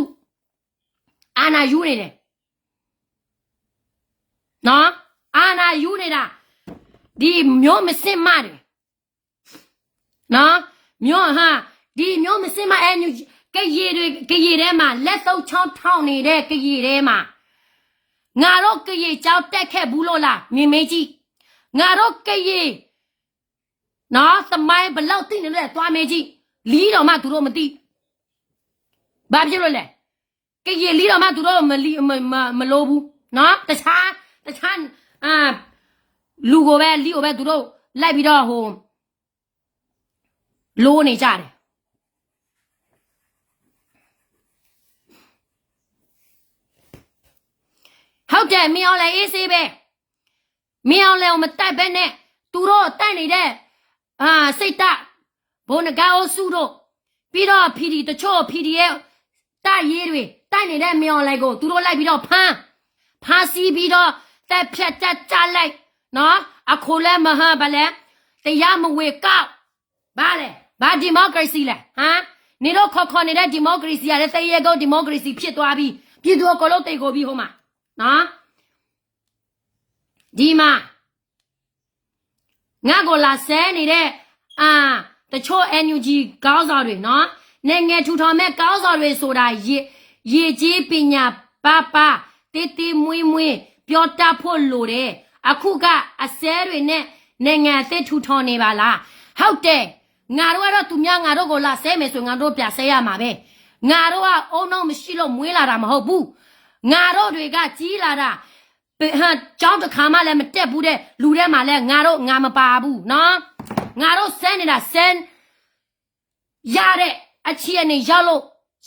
အာဏာယူနေတယ်နော် အာဏာယူနေတာ ဒီမျိုးမစင်မတွေနော် မျိုးဟာ ဒီမျိုးမစင်မ NUG ကရင်တွေ ကရင်ထဲမှာ လက်သုံးချောင်းထောင်နေတဲ့ ကရင်ထဲမှာ ငါတို့ကရင်ကျောင်းတက်ခဲ့ဘူးလို့လား မင်းမေးကြည့် ငါတို့ကရင်နော် သမိုင်းဘယ်လောက်သိနေလဲ သွားမေးကြည့် လီတော့မှ သူတို့မသိ ဘာဖြစ်လို့လဲ ကရင်လီတော့မှ သူတို့ မလီ မ မ မလိုဘူးနော် တခြား တခြား အာ လူကိုပဲ လီကိုပဲ သူတို့ လိုက်ပြီးတော့ ဟို လိုနေကြတယ် ဟုတ်တယ် မင်းအောင်လှိုင် အေးဆေးပဲ မင်းအောင်လှိုင်ကို မတိုက်ဘဲနဲ့ သူတို့ တိုက်နေတဲ့ အာ စစ်တပ် ဗိုလ်နဂါအိုစုတို့ ပြီးတော့ PD တချို့ PDF တပ်ရင်းတွေ တိုက်နေတဲ့ မင်းအောင်လှိုင်ကို သူတို့ လိုက်ပြီးတော့ ဖမ်း ဖမ်းဆီးပြီးတော့ သတ်ဖြတ် တတ် တတ်လိုက်နော် အခိုလဲ မဟ ဘာလဲ တရားမဝင်ကောက် ဘာလဲ ဘာ democracy လဲ ဟမ် နင်တို့ ခီခီ နေတဲ့ democracy ကလည်း သရေကုန်း democracy ဖြစ်သွားပြီ။ ပြည်သူအကုန်လုံး သေကုန်ပြီ ဟိုမှာနော်။ ဒီမှာ ငါ့ကို လာဆဲနေတဲ့ အာ တချို့ NUG ခေါင်းဆောင်တွေနော်။ နိုင်ငံထူထောင်မဲ့ ခေါင်းဆောင်တွေဆိုတာ ရေ- ရေကြီးပညာပါပါ သေးသေးမွှေးမွှေး ပြောတတ်ဖို့လိုတယ်။ အခုက အစဲတွေနဲ့ နိုင်ငံအသစ်ထူထောင်နေပါလား။ ဟုတ်တယ်။ ငါတို့ကတော့ သူများ ငါတို့ကို လာဆဲမယ်ဆို ငါတို့ ပြန်ဆဲရမှာပဲ။ ငါတို့က အုံနောက်မရှိလို့ မွေးလာတာ မဟုတ်ဘူး။ ငါတို့တွေက ကြီးလာတာ ကျောင်းတစ်ခါမှလည်း မတက်ဘူးတဲ့ လူထဲမှာလည်း ငါတို့ ငါမပါဘူးနော်။ ငါတို့ ဆဲနေတာ ဆဲရတဲ့ အခြေအနေရောက်လို့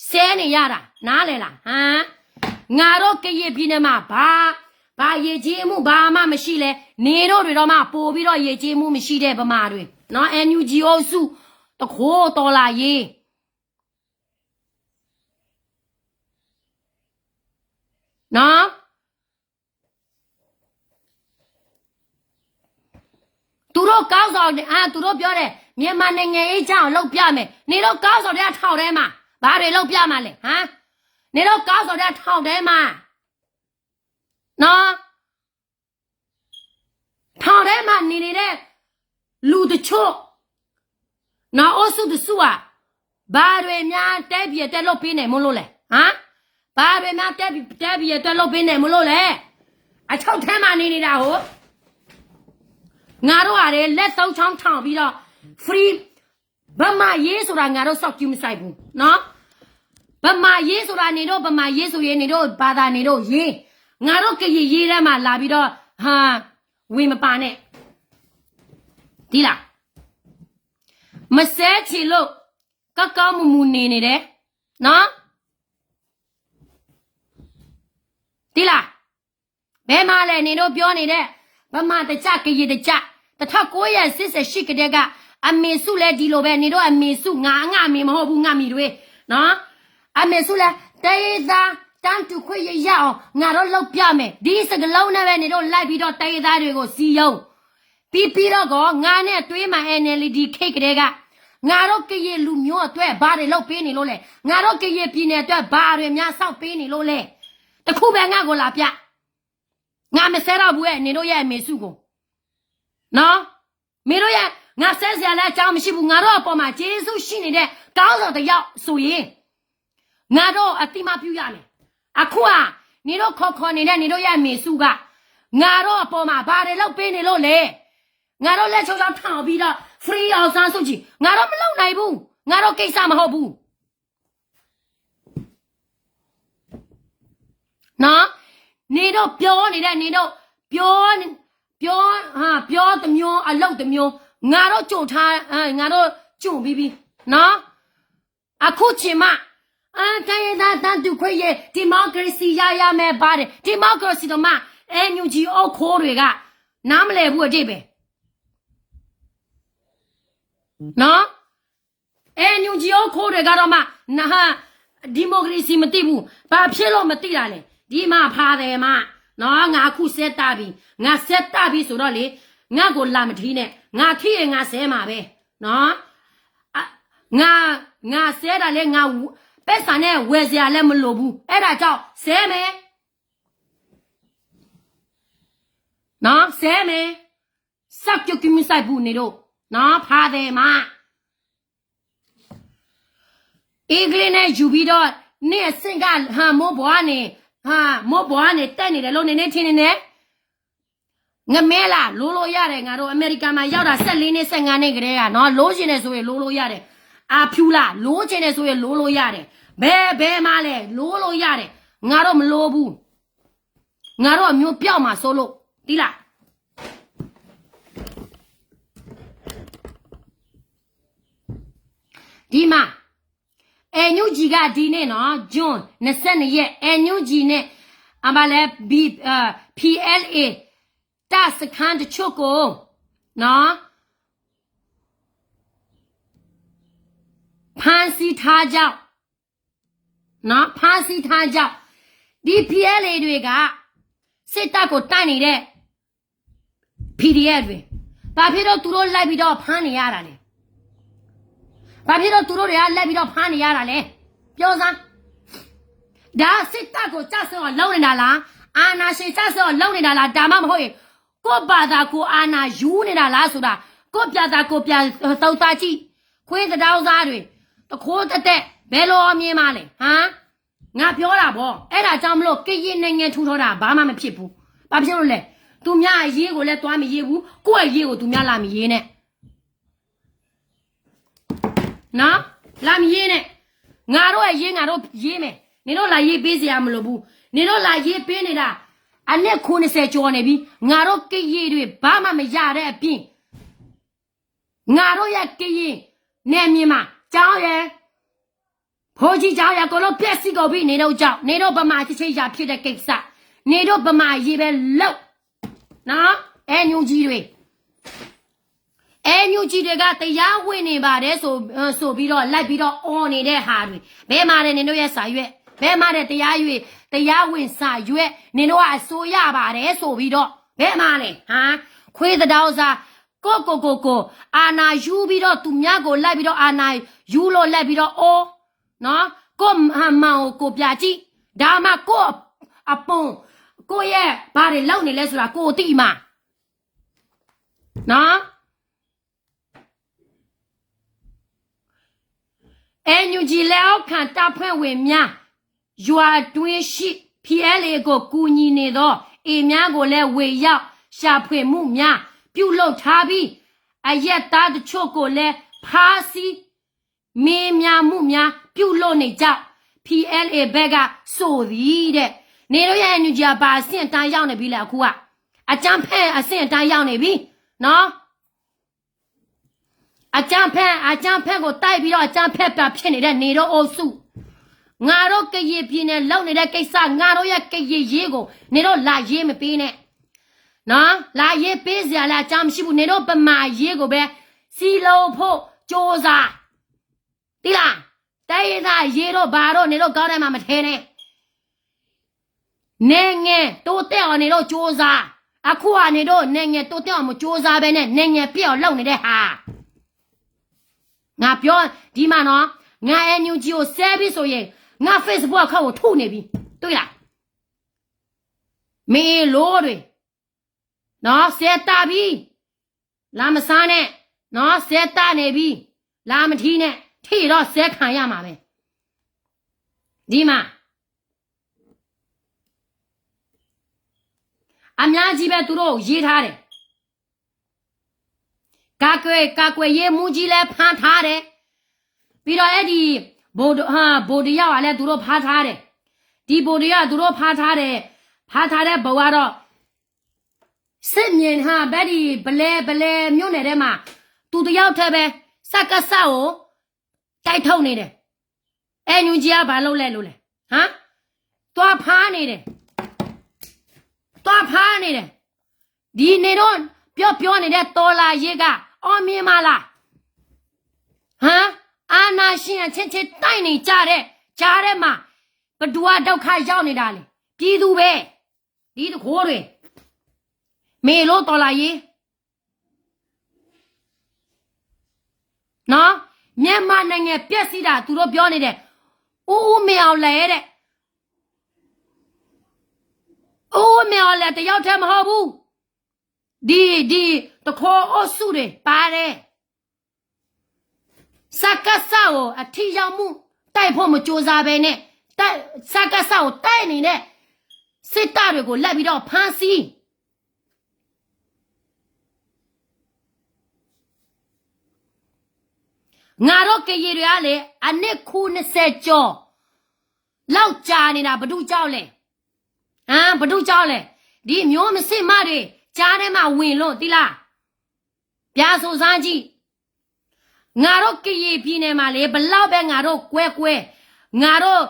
ဆဲနေရတာ နားလည်လား။ ဟမ်။ ငါတို့ ကရင်ပြည်နယ်မှာ ဘာ- ဘာယဉ်ကျေးမှု ဘာမှ မရှိလဲ။ နင်တို့တွေတော့မှ ပိုပြီးတော့ ယဉ်ကျေးမှု မရှိတဲ့ ဗမာတွေနော်။ NUG အုပ်စု တခိုးတော်လှန်ရေး နော်။ သူတို့ ခေါင်းဆောင်တွေ- အာ သူတို့ ပြောတယ် မြန်မာနိုင်ငံ အေးချမ်းအောင် လုပ်ပြမယ်။ နင်တို့ ခေါင်းဆောင်တွေက ထောင်ထဲမှာ ဘာတွေ လုပ်ပြမှာလဲ။ ဟမ်။ နင်တို့ ခေါင်းဆောင်တွေက ထောင်ထဲမှာ နော်။ ထောင်ထဲမှာ နေနေတဲ့ လူတချို့ နော် အုပ်စုတစုဟာ ဘာတွေများ တိုင်းပြည်အတွက် လုပ်ပေးနိုင်မို့လို့လဲ။ ဟမ်။ ဘာတွေများ တိုင်းပြည်- တိုင်းပြည်အတွက် လုပ်ပေးနိုင်မို့လို့လဲ။ အချုပ်ထဲမှာ နေနေတာကို ငါတို့ဟာလေ လက်သုံးချောင်းထောင်ပြီးတော့ free ဗမာရေးဆိုတာ ငါတို့ စောင့်ကြည့်မဆိုင်ဘူးနော်။ ဗမာရေးဆိုတာ နင်တို့ ဗမာရေးဆိုရင် နင်တို့ ဘာသာ နင်တို့ရေး။ ငါတို့ ကရင်ရေးထဲမှာ လာပြီးတော့ ဟာ- ဝင်မပါနဲ့။ သိလား။ မဆဲချင်လို့ ကောင်းကောင်းမွန်မွန်နေနေတယ်နော်။ သိလား။ ဘယ်မှာလဲ နင်တို့ ပြောနေတဲ့ ဗမာတစ်ကျပ် ကရင်တစ်ကျပ် တစ်ထောင့်ကိုးရာဆယ့်ရှစ် ကတည်းက အမေစုလည်း ဒီလိုပဲ နင်တို့ အမေစု ငါ- ငါ့အမေ မဟုတ်ဘူး ငါ့အမေတွေနော်။ အမေစုလည်း တိုင်းရင်းသား တန်းတူခွင့်ရရအောင် ငါတို့ လုပ်ပြမယ် ဒီစကားလုံးနဲ့ပဲ နင်တို့ လိုက်ပြီးတော့ တိုင်းရင်းသားတွေကို စည်းရုံး။ ပြီး- ပြီးတော့ကော ငါနဲ့ အတွင်းမှာ NLD ခေတ်ကတည်းက ငါတို့ ကရင်လူမျိုးအတွက် ဘာတွေ လုပ်ပေးနေလို့လဲ။ ငါတို့ ကရင်ပြည်နယ်အတွက် ဘာတွေများ ဆောက်ပေးနေလို့လဲ။ တစ်ခုပဲ ငါ့ကို လာပြ။ ငါ မဆဲတော့ဘူး နင်တို့ရဲ့ အမေစုကို။ နော်။ မင်းတို့ရဲ့- ငါ ဆဲစရာလည်း အကြောင်းမရှိဘူး။ ငါတို့ အပေါ်မှာ ကျေးဇူးရှိနေတဲ့ ခေါင်းဆောင်တစ်ယောက်ဆိုရင် ငါတို့ အသိအမှတ်ပြုရမယ်။ အခုဟာ နင်တို့ ခီခီ နေတဲ့ နင်တို့ရဲ့ အမေစုက ငါတို့ အပေါ်မှာ ဘာတွေ လုပ်ပေးနေလို့လဲ။ ငါတို့ လက်ချုပ်ချောင်းထောင်ပြီးတော့ free အောင်ဆန်းစုကြည် ငါတို့ မလုပ်နိုင်ဘူး။ ငါတို့ ကိစ္စ မဟုတ်ဘူးနော်။ နင်တို့ ပြောနေတဲ့ နင်တို့ ပြော- ပြော- ဟာ- ပြောတစ်မျိုး အလုပ်တစ်မျိုး ငါတို့ ကြိုထား- ငါတို့ ကြိုပြီးပြီနော်။ အခုချိန်မှ တိုင်းရင်းသား တန်းတူခွင့်ရ democracy ရရမယ် ဘာတွေ democracy တောင်မှ NUG အိတ်ခမ်းတွေက နားမလည်ဘူး အဓိပ္ပာယ်နော်။ NUG အိတ်ခမ်းတွေကတော့မှ နဟ- democracy မသိဘူး။ ဘာဖြစ်လို့ မသိတာလဲ။ ဒီမှာ ဖါသဲမးနော်။ ငါအခု ဆဲတတ်ပြီ။ ငါ ဆဲတတ်ပြီဆိုတော့လေ ငါ့ကို လာမထီးနဲ့။ ငါထီးရင် ငါဆဲမှာပဲနော်။ အ- ငါ- ငါဆဲတာလဲ ငါ- ပိုက်ဆံနဲ့ ဝယ်စရာလည်း မလိုဘူး။ အဲဒါကြောင့် ဆဲမယ်နော်။ ဆဲမယ်။ စောင့်ကြည့်မဆိုင်ဘူး နင်တို့နော်။ ဖါသဲမး အင်္ဂလိပ်နဲ့ ယူပြီးတော့ နင့်အဆင့်က ဟ- မိုးပေါ်ကနေ- ဟ- မိုးပေါ်ကနေ တက်နေတယ်လို့ နင်ထင်နေတယ်။ ငမဲလး လိုလို့ရတယ် ငါတို့ အမေရိကန်မှာ ရောက်တာ ဆယ့်လေးနှစ် ဆယ့်ငါးနှစ်ကတည်းကနော်။ လိုချင်တယ်ဆိုရင် လိုလို့ရတယ်။ အဖြူလး လိုချင်တယ်ဆိုရင် လိုလို့ရတယ်။ ဘယ်- ဘယ်မှာလဲ လိုလို့ရတယ်။ ငါတို့ မလိုဘူး။ ငါတို့ အမျိုးပျောက်မှာစိုးလို့ သိလား။ ဒီမှာ NUG က ဒီနေ့နော် June နှစ်ဆယ့်နှစ်ရက် NUG နဲ့ အမလဲ B- အာ- PLA တပ်စခန်းတချို့ကို နော် ဖမ်းဆီးထားကြောင်းနော် ဖမ်းဆီးထားကြောင်း ဒီ PLA တွေက စစ်တပ်ကို တိုက်နေတဲ့ PDF တွေ ဘာဖြစ်လို့ သူတို့ လိုက်ပြီးတော့ ဖမ်းနေရတာလဲ။ ဘာဖြစ်လို့သူတို့တွေက လိုက်ပြီးတော့ ဖမ်းနေရတာလဲ? ပြောစမ်း။ ဒါစစ်တပ်ကို ကျဆုံးအောင် လုပ်နေတာလား? အာဏာရှင် ကျဆုံးအောင် လုပ်နေတာလား? ဒါမှမဟုတ်ရင် ကိုယ့်ဘာသာ ကိုယ်အာဏာယူနေတာလားဆိုတာ ကိုယ့်ဘာသာ ကိုယ်ပြန်သုံးသပ်ကြည့်။ ခွေးသဒါဥစားတွေ တခိုးတသက် ဘယ်လိုအောင်မြင်မှာလဲ? ဟမ်? ငါပြောတာပေါ့။ အဲ့ဒါကြောင့်မလို့ ကရင်နိုင်ငံထူထောင်တာ ဘာမှမဖြစ်ဘူး။ ဘာဖြစ်လို့လဲ? သူများအရေးကိုလည်း သွားမရေးဘူး။ ကိုယ့်အရေးကို သူများလာမရေးနဲ့။ နော်? လာမရေးနဲ့။ ငါတို့အရေး ငါတို့ရေးမယ်။ နင်တို့လာရေးပေးစရာမလိုဘူး။ နင်တို့လာရေးပေးနေတာ အနှစ်ခုနှစ်ဆယ်ကျော်နေပြီ။ ငါတို့ကရင်တွေ ဘာမှမရတဲ့အပြင် ငါတို့ရဲ့ကရင်နယ်မြေမှာ ကျောင်းရယ် ဘုန်းကြီးကျောင်းရယ် အကုန်လုံး ဖျက်ဆီးကုန်ပြီ နင်တို့ကြောင့်။ နင်တို့ဗမာချစ်ချစ်ရာဖြစ်တဲ့ကိစ္စ နင်တို့ဗမာအရေးပဲလုပ်နော်။ NUG တွေ NUG တွေက တရားဝင်နေပါတယ်ဆို ဆိုပြီးတော့ လိုက်ပြီးတော့ အော်နေတဲ့ဟာတွေ ဘယ်မှာလဲ နင်တို့ရဲ့စာရွက်။ ဘယ်မှာလဲ တရားဝင် တရားဝင်စာရွက်။ နင်တို့ကအစိုးရပါတယ်ဆိုပြီးတော့ ဘယ်မှာလဲ ဟမ်? ခွေးသဒါဥစား ကိုယ့်ကိုယ်ကိုယ်ကို အာဏာယူပြီးတော့ သူများကိုလိုက်ပြီးတော့ အာဏာယူလို့ လိုက်ပြီးတော့ အော်နော်။ ကိုယ့်မန်ကို ကိုယ်ပြကြည့်။ ဒါမှ ကိုယ့်အပုံ ကိုယ့်ရဲ့ ဘာတွေလုပ်နေလဲဆိုတာ ကိုယ်သိမှာနော်။ NUG လက်အောက်ခံတပ်ဖွဲ့ဝင်များ ရွာအတွင်းရှိ PLA ကို ကူညီနေသော အိမ်များကိုလည်း ဝင်ရောက်ရှာဖွေမှုများ ပြုလုပ်ထားပြီး အရပ်သားတချို့ကိုလည်း ဖမ်းဆီး မေးမြန်းမှုများ ပြုလုပ်နေကြောင်း PLA ဘက်က ဆိုသည်တဲ့။ နင်တို့ရဲ့ NUG က ဘာအဆင့်အတန်းရောက်နေပြီလဲ အခုက။ အကြမ်းဖက်အဆင့်အတန်းရောက်နေပြီနော်။ အကြမ်းဖက် အကြမ်းဖက်ကို တိုက်ပြီးတော့ အကြမ်းဖက်တာဖြစ်နေတဲ့ နင်တို့အုပ်စု။ ငါတို့ကရင်ပြည်နယ်လုပ်နေတဲ့ကိစ္စ ငါတို့ရဲ့ကရင်ရေးကို နင်တို့လာရေးမပေးနဲ့နော်။ လာရေးပေးစရာလည်း အကြောင်းမရှိဘူး။ နင်တို့ဗမာအရေးကိုပဲ စည်းလုံးဖို့ကြိုးစား။ သိလား။ တိုင်းရင်းသားအရေးတို့ဘာတို့ နင်တို့ခေါင်းထဲမှာ မထည့်နဲ့။ နိုင်ငံတိုးတက်အောင် နင်တို့ကြိုးစား။ အခုက နင်တို့နိုင်ငံတိုးတက်အောင် မကြိုးစားဘဲနဲ့ နိုင်ငံပျက်အောင်လုပ်နေတဲ့ဟာ။ ငါပြောဒီမှာနော်။ ငါ NUG ကို ဆဲပြီးဆိုရင် ငါ Facebook account ကို ထုတ်နေပြီ။ တွေ့လား။ မင်းလိုတွေနော် ဆဲတတ်ပြီ။ လာမစားနဲ့နော် ဆဲတတ်နေပြီ။ လာမထီးနဲ့ ထီးတော့ ဆဲခံရမှာပဲ။ ဒီမှာ အများကြီးပဲ သူတို့ရေးထားတယ်။ ကာကွယ် ကာကွယ်ရေးမှူးကြီးလည်း ဖမ်းထားတယ်။ ပြီးတော့ အဲ့ဒီ ဗိုလ်တ- ဟာ ဗိုလ်တယောက်လည်း သူတို့ဖမ်းထားတယ်။ ဒီဗိုလ်တယောက် သူတို့ဖမ်းထားတယ်။ ဖမ်းထားတဲ့ဗိုလ်ကတော့ စစ်မြေဟာ ဘက်ဒီ ပလဲ ပလဲမြို့နယ်ထဲမှာ သူတယောက်တည်းပဲ စကစကို တိုက်ထုတ်နေတယ်။ NUG က ဘာလုပ်လဲလို့လဲ။ ဟမ်? သွားဖမ်းနေတယ်။ သွားဖမ်းနေတယ်။ ဒီနင်တို့ ပြောပြောနေတဲ့ တော်လှန်ရေးက အောင်မြင်မှာလား။ ဟမ်? အာဏာရှင်အချင်းချင်း တိုက်နေကြတဲ့ကြားထဲမှာ ဘယ်သူက ဒုက္ခရောက်နေတာလဲ။ ပြည်သူပဲ။ ဒီတခိုးတွေ မေလိုတော်လှန်ရေး နော်, မြန်မာနိုင်ငံပျက်စီးတာ သူတို့ပြောနေတယ်. ဦးဦးမင်းအောင်လှိုင်တဲ့, ဦးဦးမင်းအောင်လှိုင် တယောက်တည်းမဟုတ်ဘူး, ဒီ, ဒီတခိုးအုပ်စုတွေပါတယ်. စကစကို အထိရောက်မှု တိုက်ဖို့မကြိုးစားဘဲနဲ့, စကစကို တိုက်နေတဲ့ စစ်တပ်တွေကို လိုက်ပြီးတော့ ဖမ်းဆီး ငါတို့ကရင်တွေကလည်း အနှစ်ခုနှစ်ဆယ်ကျော် လောက်ကြာနေတာ ဘယ်သူကြောင့်လဲ? ဟမ်, ဘယ်သူကြောင့်လဲ? ဒီမျိုးမစစ်မှတွေ ကြားထဲမှာဝင်လို့ သိလား? ပြန်ဆိုစမ်းကြည့်. ငါတို့ကရင်ပြည်နယ်မှာလေ ဘယ်လောက်ပဲ ငါတို့ကွဲကွဲ, ငါတို့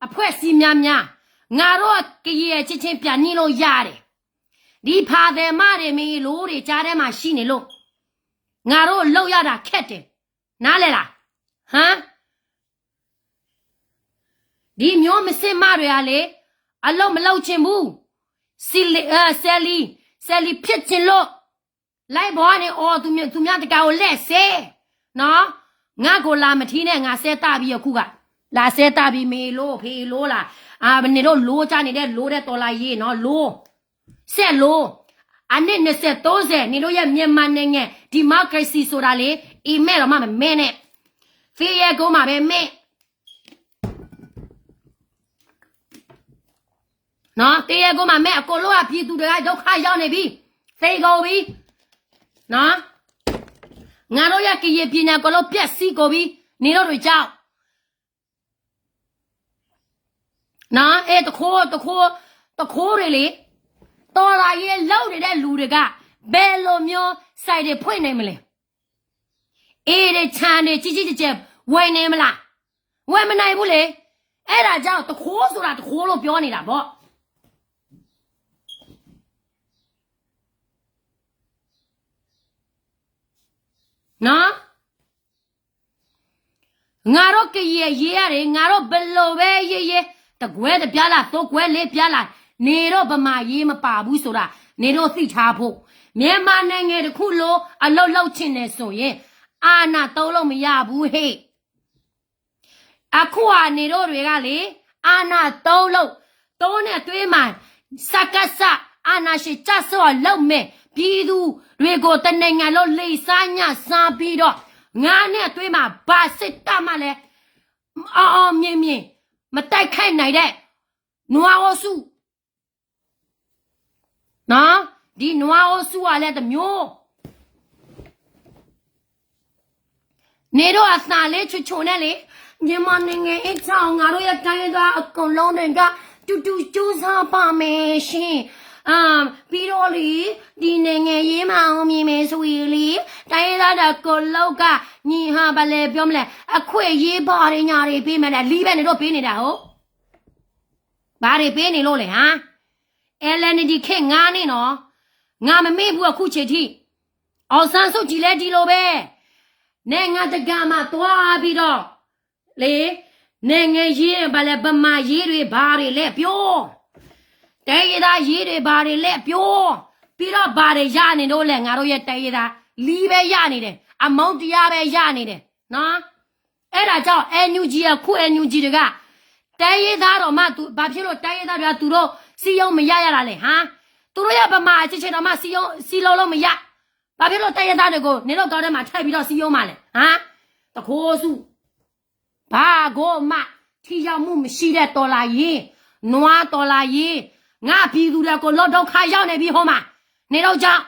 အဖွဲ့အစည်းများများ, ငါတို့ကရင်အချင်းချင်း ပြန်ညှိလို့ရတယ်. ဒီဖာသည်မတွေ မင်းလိုတွေ ကြားထဲမှာရှိနေလို့ ငါတို့လုပ်ရတာခက်တယ်. နားလည်လား? ဟမ်? ဒီမျိုးမစစ်မှတွေကလေ အလုပ်မလုပ်ချင်ဘူး. ဆယ်လီ, ဆယ်လီဖြစ်ချင်လို့ လိုက်ပေါ်ကနေ အော် သူများ, သူများတကာကို လက်ဆဲနော်. ငါကိၣ်လၢမထံန့ၣ် ငါစဲတၢ်ဘံအခုဂၤ, လၢစဲတၢ်ဘံမ့ၢ်လိဖဲလိလၢ်, န့ၣ်ဒိၣ်လိကၢ်န့ၣ်ဒဲးလိဒဲးတီလၤယ့ၤနီၤလိ, စဲးလိ, အနံၣ်နစဲးတိစဲး န့ၣ်ဒိၣ်ယဲၢ် မြန်မာနိုင်ငံ democracy ဆိုတာလေ, အံၤမဲာ်ဒီးမးမ့ၢ်မဲာ်န့ၣ်, သ့ယဲၢ်ကိမးဖဲမဲာ် သ့ယဲၢ်ကိမးမဲာ် အကိၣ်လိၣ်အဖံသူတဂၤ ဒုက္ခရောက်နေပြီ, သ့ကိဘံ, ငါတို့ရဲ့ကရင်ပြည်နယ် အကုန်လုံးပျက်စီးကုန်ပြီ, နင်တို့တွေကြောင့်, အဲ တခိ, တခိ, တခိတွေလံ, တော်လှန်ရေးလုပ်နေတဲ့လူတွေက ဘယ်လိုမျိုး ဆိုင်တွေဖွင့်နေမလဲ, အေးတဲ့ ခြံတွေ ကြီးကြီးကျယ်ကျယ် ဝယ်နေမလား, ဝယ်မနိုင်ဘူးလေ, အဲဒါကြောင့် တခိဆိုတာ တခိလို့ပြောနေတာပေါ့. နော်, ငါတို့ကရင်အရေးရတယ်, ငါတို့ဘယ်လိုပဲရေးရေး, တကွဲတပြားလား, သုံးကွဲလေးပြားလား, နေတော့ဗမာရေးမပါဘူးဆိုတာ နေတော့သိထားဖို့, မြန်မာနိုင်ငံတစ်ခုလုံး အလုပ်လုပ်ချင်တယ်ဆိုရင် အာဏာသုံးလို့မရဘူးဟေ့. အခုဟာနေတော့တွေကလေ, အာဏာသုံးလို့, သုံးနှစ်အတွင်းမှာ စကစ အာဏာရှင်ကျဆုံးအောင်လုပ်မယ်, ပြည်သူတွေကိုတစ်နိုင်ငံလုံး လိမ်စားညံ့စားပြီးတော့ ငါးနှစ်အတွင်းမှာ ဘာစစ်တပ်မှလည်း အောင်အောင်မြင်မြင် မတိုက်ခိုက်နိုင်တဲ့ နွားအုပ်စု, နော်, ဒီနွားအုပ်စုကလည်းတစ်မျိုး နေတော့အသံလေးချိုချိုနဲ့လေ, မြန်မာနိုင်ငံအရေးကြောင့် ငါတို့ရဲ့တိုင်းရင်းသားအကုန်လုံးတွေက တူတူကြိုးစားပါမယ်ရှင်. အာ, ပြီးတော့လေ, ဒီနိုင်ငံရေးမှာအောင်မြင်မယ်ဆိုရင်လေ, တိုင်းရင်းသားတွေအကုန်လုံးက ညီဟာ ဘာလဲပြောမလဲ, အခွင့်အရေးဘာတွေညာတွေပေးမယ်တဲ့, လီပဲ နေတော့ပေးနေတာဟုတ်. ဘာတွေပေးနေလို့လဲဟါ? အဲလဲနဒီခေတ်ငါးနှစ်နော်, ငါမမေ့ဘူးအခုချိန်ထိ. အောင်ဆန်းစုကြည်လည်းဒီလိုပဲ, နိုင်ငံတကာမှာသွားပြီးတော့, လေ, နိုင်ငံရေး, ဘာလဲ, ဗမာရေးတွေ, ဘာတွေလဲပြော, တိုင်းရင်းသားရေးတွေ, ဘာတွေလဲပြော, ပြီးတော့ဘာတွေရနေလို့လဲ, ငါတို့ရဲ့တိုင်းရင်းသား, လီပဲရနေတယ်, အမုန်းတရားပဲရနေတယ်, နော်. အဲဒါကြောင့် NUG အခု NUG တွေက တိုင်းရင်းသားတောင်မှ သူ, ဘာဖြစ်လို့တိုင်းရင်းသားတွေက သူတို့ စည်းရုံးမရရတာလဲ, ဟမ်? သူတို့ရဲ့ဗမာအချင်းချင်းတောင်မှ စည်းရုံး, စည်းလုံးလို့မရ. ဘာဖြစ်လို့တိုင်းရင်းသားတွေကို နင်တို့ခေါင်းထဲမှာထည့်ပြီးတော့ စည်းရုံးမှာလဲ, ဟမ်? တခိုးစု, ဘာကိုမှ ထိရောက်မှုမရှိတဲ့တော်လှန်ရေး, နွားတော်လှန်ရေး, ငါပြည်သူတွေအကုန်လုံးဒုက္ခရောက်နေပြီဟိုမှာ, နေတော့ကြောင့်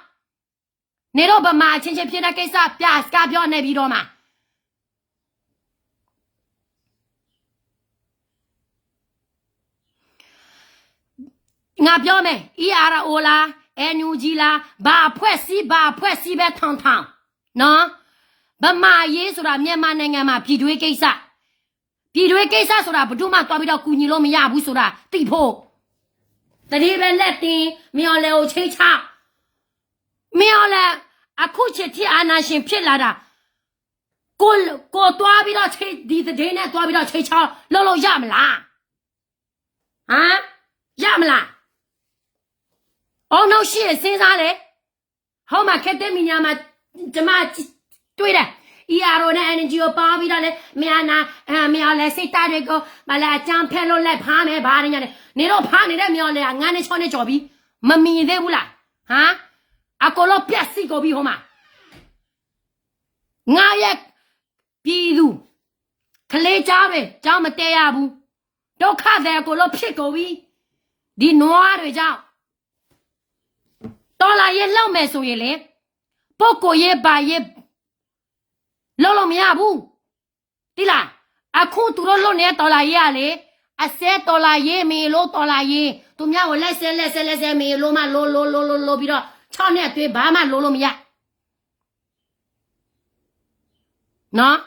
နေတော့ဗမာအချင်းချင်းဖြစ်တဲ့ကိစ္စ ပြစကားပြောနေပြီတော့မှာ. ငါပြောမယ်, ERO လား, NUG လား, ဘာအဖွဲ့အစည်း, ဘာအဖွဲ့အစည်းပဲထောင်ထောင်, နော်, ဗမာအရေးဆိုတာ မြန်မာနိုင်ငံမှာ ပြည်တွင်းကိစ္စ, ပြည်တွင်းကိစ္စဆိုတာ ဘယ်သူမှသွားပြီးတော့ကူညီလို့မရဘူးဆိုတာ သိဖို့. သတင်းပဲလက်တင်, မင်းအောင်လှိုင်ကိုခြိမ်းခြောက်, မင်းအောင်လှိုင် အခုချိန်ထိအာဏာရှင်ဖြစ်လာတာ, ကိုယ်, ကိုယ်သွားပြီးတော့ခြိမ်း, ဒီသတင်းနဲ့သွားပြီးတော့ခြိမ်းခြောက်လုပ်လို့ရမလား? ဟမ်? ရမလား? အောင်နောက်ရှိရင်စဉ်းစားလေ. ဟိုမှာ ခေတ်သစ်မီဒီယာမှာ ကျွန်မတွေ့တယ်. ERO နဲ့ NUG ကိုပေါင်းပြီးတော့လေ, မင်းအောင်လှိုင်, အဲ, မင်းအောင်လှိုင်စစ်တပ်တွေကို ဘာလဲ အကြမ်းဖက်လို့ လက်ဖမ်းမယ်, ဘာညာနဲ့. နင်တို့ဖမ်းနေတဲ့ မင်းအောင်လှိုင်က ငါးနှစ် ခြောက်နှစ်ကျော်ပြီ. မမြင်သေးဘူးလား? ဟမ်? အကုန်လုံးပျက်စီးကုန်ပြီ ဟိုမှာ. ငါရဲ့ ပြည်သူ, ကလေးကျောင်းတွေ ကျောင်းမတက်ရဘူး, ဒုက္ခသည်အကုန်လုံးဖြစ်ကုန်ပြီ, ဒီနွားတွေကြောင့်. တော်လှန်ရေးလုပ်မယ်ဆိုရင်လေ, ပုဂ္ဂိုလ်ရေး ဘာရေး လုပ်လို့မရဘူး, သိလား? အခုသူတို့လုပ်နေတဲ့ တော်လှန်ရေးကလေ, အစဲတော်လှန်ရေး, မင်းအောင်လှိုင်တော်လှန်ရေး, သူများကို လက်စဲ, လက်စဲ, လက်စဲ, မင်းအောင်လှိုင်မှ လို, လို, လို, လို, လိုပြီးတော့ ခြောက်နှစ်အတွင်း ဘာမှ လိုလို့မရ. နော်,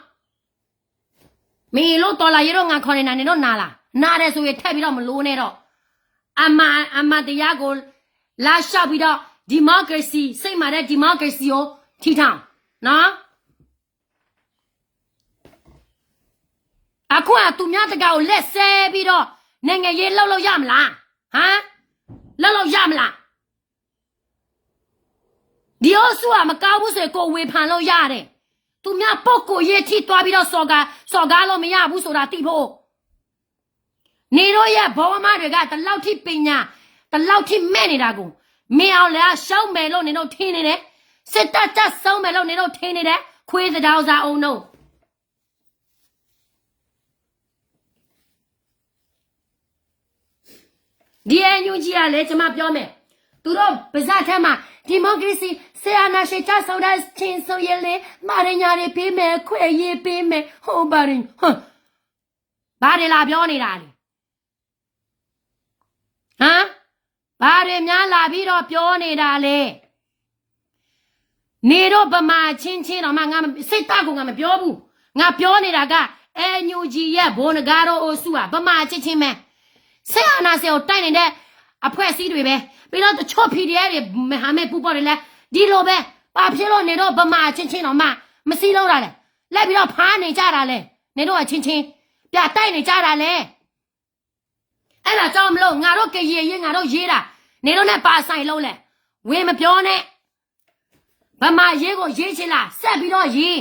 မင်းအောင်လှိုင်တော်လှန်ရေးတို့ ငါခေါ်နေတာ နင်တို့နားလား? နားတယ်ဆိုရင် ထပ်ပြီးတော့ မလိုနဲ့တော့. အမှန်, အမှန်တရားကို လမ်းလျှောက်ပြီးတော့ democracy, စစ်မှန်တဲ့ democracy ကို ထီထောင်, နော်. အခုက သူများတကာကို လက်စဲပြီးတော့ နိုင်ငံရေးလုပ်လို့ရမလား? ဟမ်? လုပ်လို့ရမလား? ဒီအုပ်စုက မကောင်းဘူးဆိုရင် ကိုယ်ဝေဖန်လို့ရတယ်. သူများပုဂ္ဂိုလ်ရေးထိသွားပြီးတော့ စော်ကား, စော်ကားလို့မရဘူးဆိုတာ သိဖို့. နေတို့ရဲ့ဘဝမှာတွေက ဒီလောက်ထိပညာ, ဒီလောက်ထိမဲ့နေတာကို မင်းအောင်လှိုင်ကရှုံးမယ်လို့ နေတို့ထင်နေတယ်. စစ်တပ်ကရှုံးမယ်လို့ နေတို့ထင်နေတယ်. ခွေးသဒါဥစားအုံနု ဒီ NUG ကလည်း ကျွန်မပြောမယ်, သူတို့ပါးစပ်ထဲမှာ ဒီမိုကရေစီ, စစ်အာဏာရှင်ကျဆုံးတဲ့အချိန်ဆိုရင်လေ, ဘာတွေညာတွေပေးမယ်, ခွင့်ရေးပေးမယ်, ဟိုဘာတွေ, ဟမ်, ဘာတွေလာပြောနေတာလဲ? ဟမ်, ဘာတွေများလာပြီးတော့ပြောနေတာလဲ? နေတို့ဗမာအချင်းချင်းတော့မှ ငါစစ်တပ်ကို ငါမပြောဘူး. ငါပြောနေတာက NUG ရဲ့ ဘိုနဂါတို့အုပ်စုက ဗမာအချင်းချင်းပဲ. စစ်အာဏာရှင်ကိုတိုက်နေတဲ့အဖွဲ့အစည်းတွေပဲ. ပြီးတော့တချို့ PDF တွေ, မဟာမိတ်ပူးပေါင်းတွေလည်း ဒီလိုပဲ. ဘာဖြစ်လို့နေတို့ဗမာအချင်းချင်းတော့မှ မစည်းလုံးတာလဲ? လိုက်ပြီးတော့ဖမ်းနေကြတာလဲ? နေတို့အချင်းချင်း ပြန်တိုက်နေကြတာလဲ? အဲ့ဒါကြောင့်မလို့ ငါတို့ကရင်ရေး ငါတို့ရေးတာ, နေတို့နဲ့ဘာဆိုင်လို့လဲ? ဝင်မပြောနဲ့. ဗမာရေးကိုရေးချင်လား? ဆက်ပြီးတော့ရေး.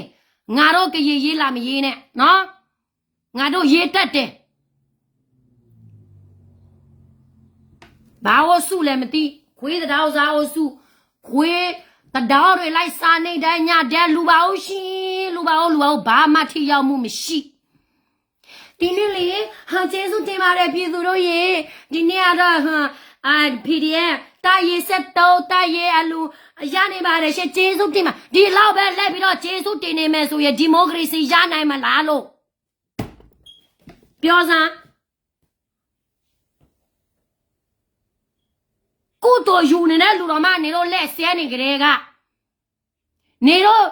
ငါတို့ကရင်ရေး လာမရေးနဲ့နော်. ငါတို့ရေးတတ်တယ်. ဘာအုပ်စုလဲမသိ, ခွေးသဒါဥစားအုပ်စု, ခွေးသဒါတွေ လိုက်စားနေတယ်, ညတယ်, လူပါဦးရှင်, လူပါဦး, လူပါဦး, ဘာမှထိရောက်မှုမရှိ. ဒီနေ့လေ, ဟာ, ကျေးဇူးတင်ပါတယ် ပြည်သူတို့ရေ. ဒီနေ့ကတော့, အာ, PDF တပ်ရင်းဆယ့်သုံး, တပ်ရင်းအလူရနေပါတယ်ရှင်, ကျေးဇူးတင်ပါ. ဒီလောက်ပဲလိုက်ပြီးတော့ ကျေးဇူးတင်နေမယ်ဆိုရင် ဒီမိုကရေစီရနိုင်မလားလို့ ပြောစမ်း. ကုသိုလ်ယူနေတဲ့လူတော်မှ နေတို့လက်ဆဲနေကလေးက နေတို့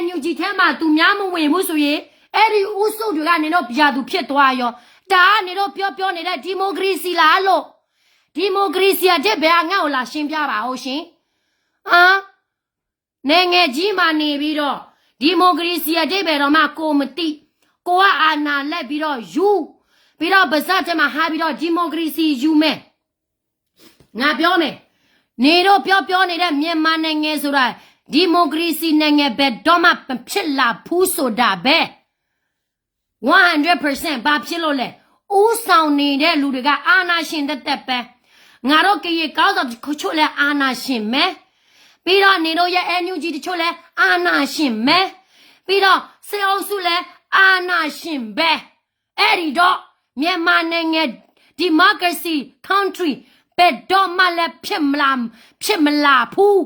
NUG ထဲမှာ သူများမဝင်ဘူးဆိုရင်, အဲ့ဒီအုပ်စုတွေက နေတို့ ပြည်သူဖြစ်သွားရော. ဒါက နေတို့ပြောပြောနေတဲ့ ဒီမိုကရေစီလားလို့. ဒီမိုကရေစီအဓိပ္ပာယ်က ငါ့ကိုလာရှင်းပြပါဦးရှင်. အာ, နိုင်ငံကြီးမှာနေပြီးတော့ ဒီမိုကရေစီအဓိပ္ပာယ်တောင်မှ ကိုယ်မသိ, ကိုယ်ကအာဏာလိုက်ပြီးတော့ယူ, ပြီးတော့ပါးစပ်ထဲမှာဟပ်ပြီးတော့ ဒီမိုကရေစီယူမယ်. ငါပြောမယ်, နေတို့ပြောပြောနေတဲ့ မြန်မာနိုင်ငံဆိုတာ ဒီမိုကရေစီနိုင်ငံဘယ်တော့မှ မဖြစ်လာဘူးဆိုတာပဲ. One hundred percent ဘာဖြစ်လို့လဲ? ဦးဆောင်နေတဲ့လူတွေက အာဏာရှင်သက်သက်ပဲ. ငါတို့ကရင်ခေါင်းဆောင်တချို့လည်း အာဏာရှင်ပဲ. ပြီးတော့ နေတို့ရဲ့ NUG တချို့လည်း အာဏာရှင်ပဲ. ပြီးတော့ စစ်အုပ်စုလည်း အာဏာရှင်ပဲ. အဲ့ဒီတော့ မြန်မာနိုင်ငံ democracy country ဘယ်တော့မှလည်း ဖြစ်မလာ, ဖြစ်မလာဘူး.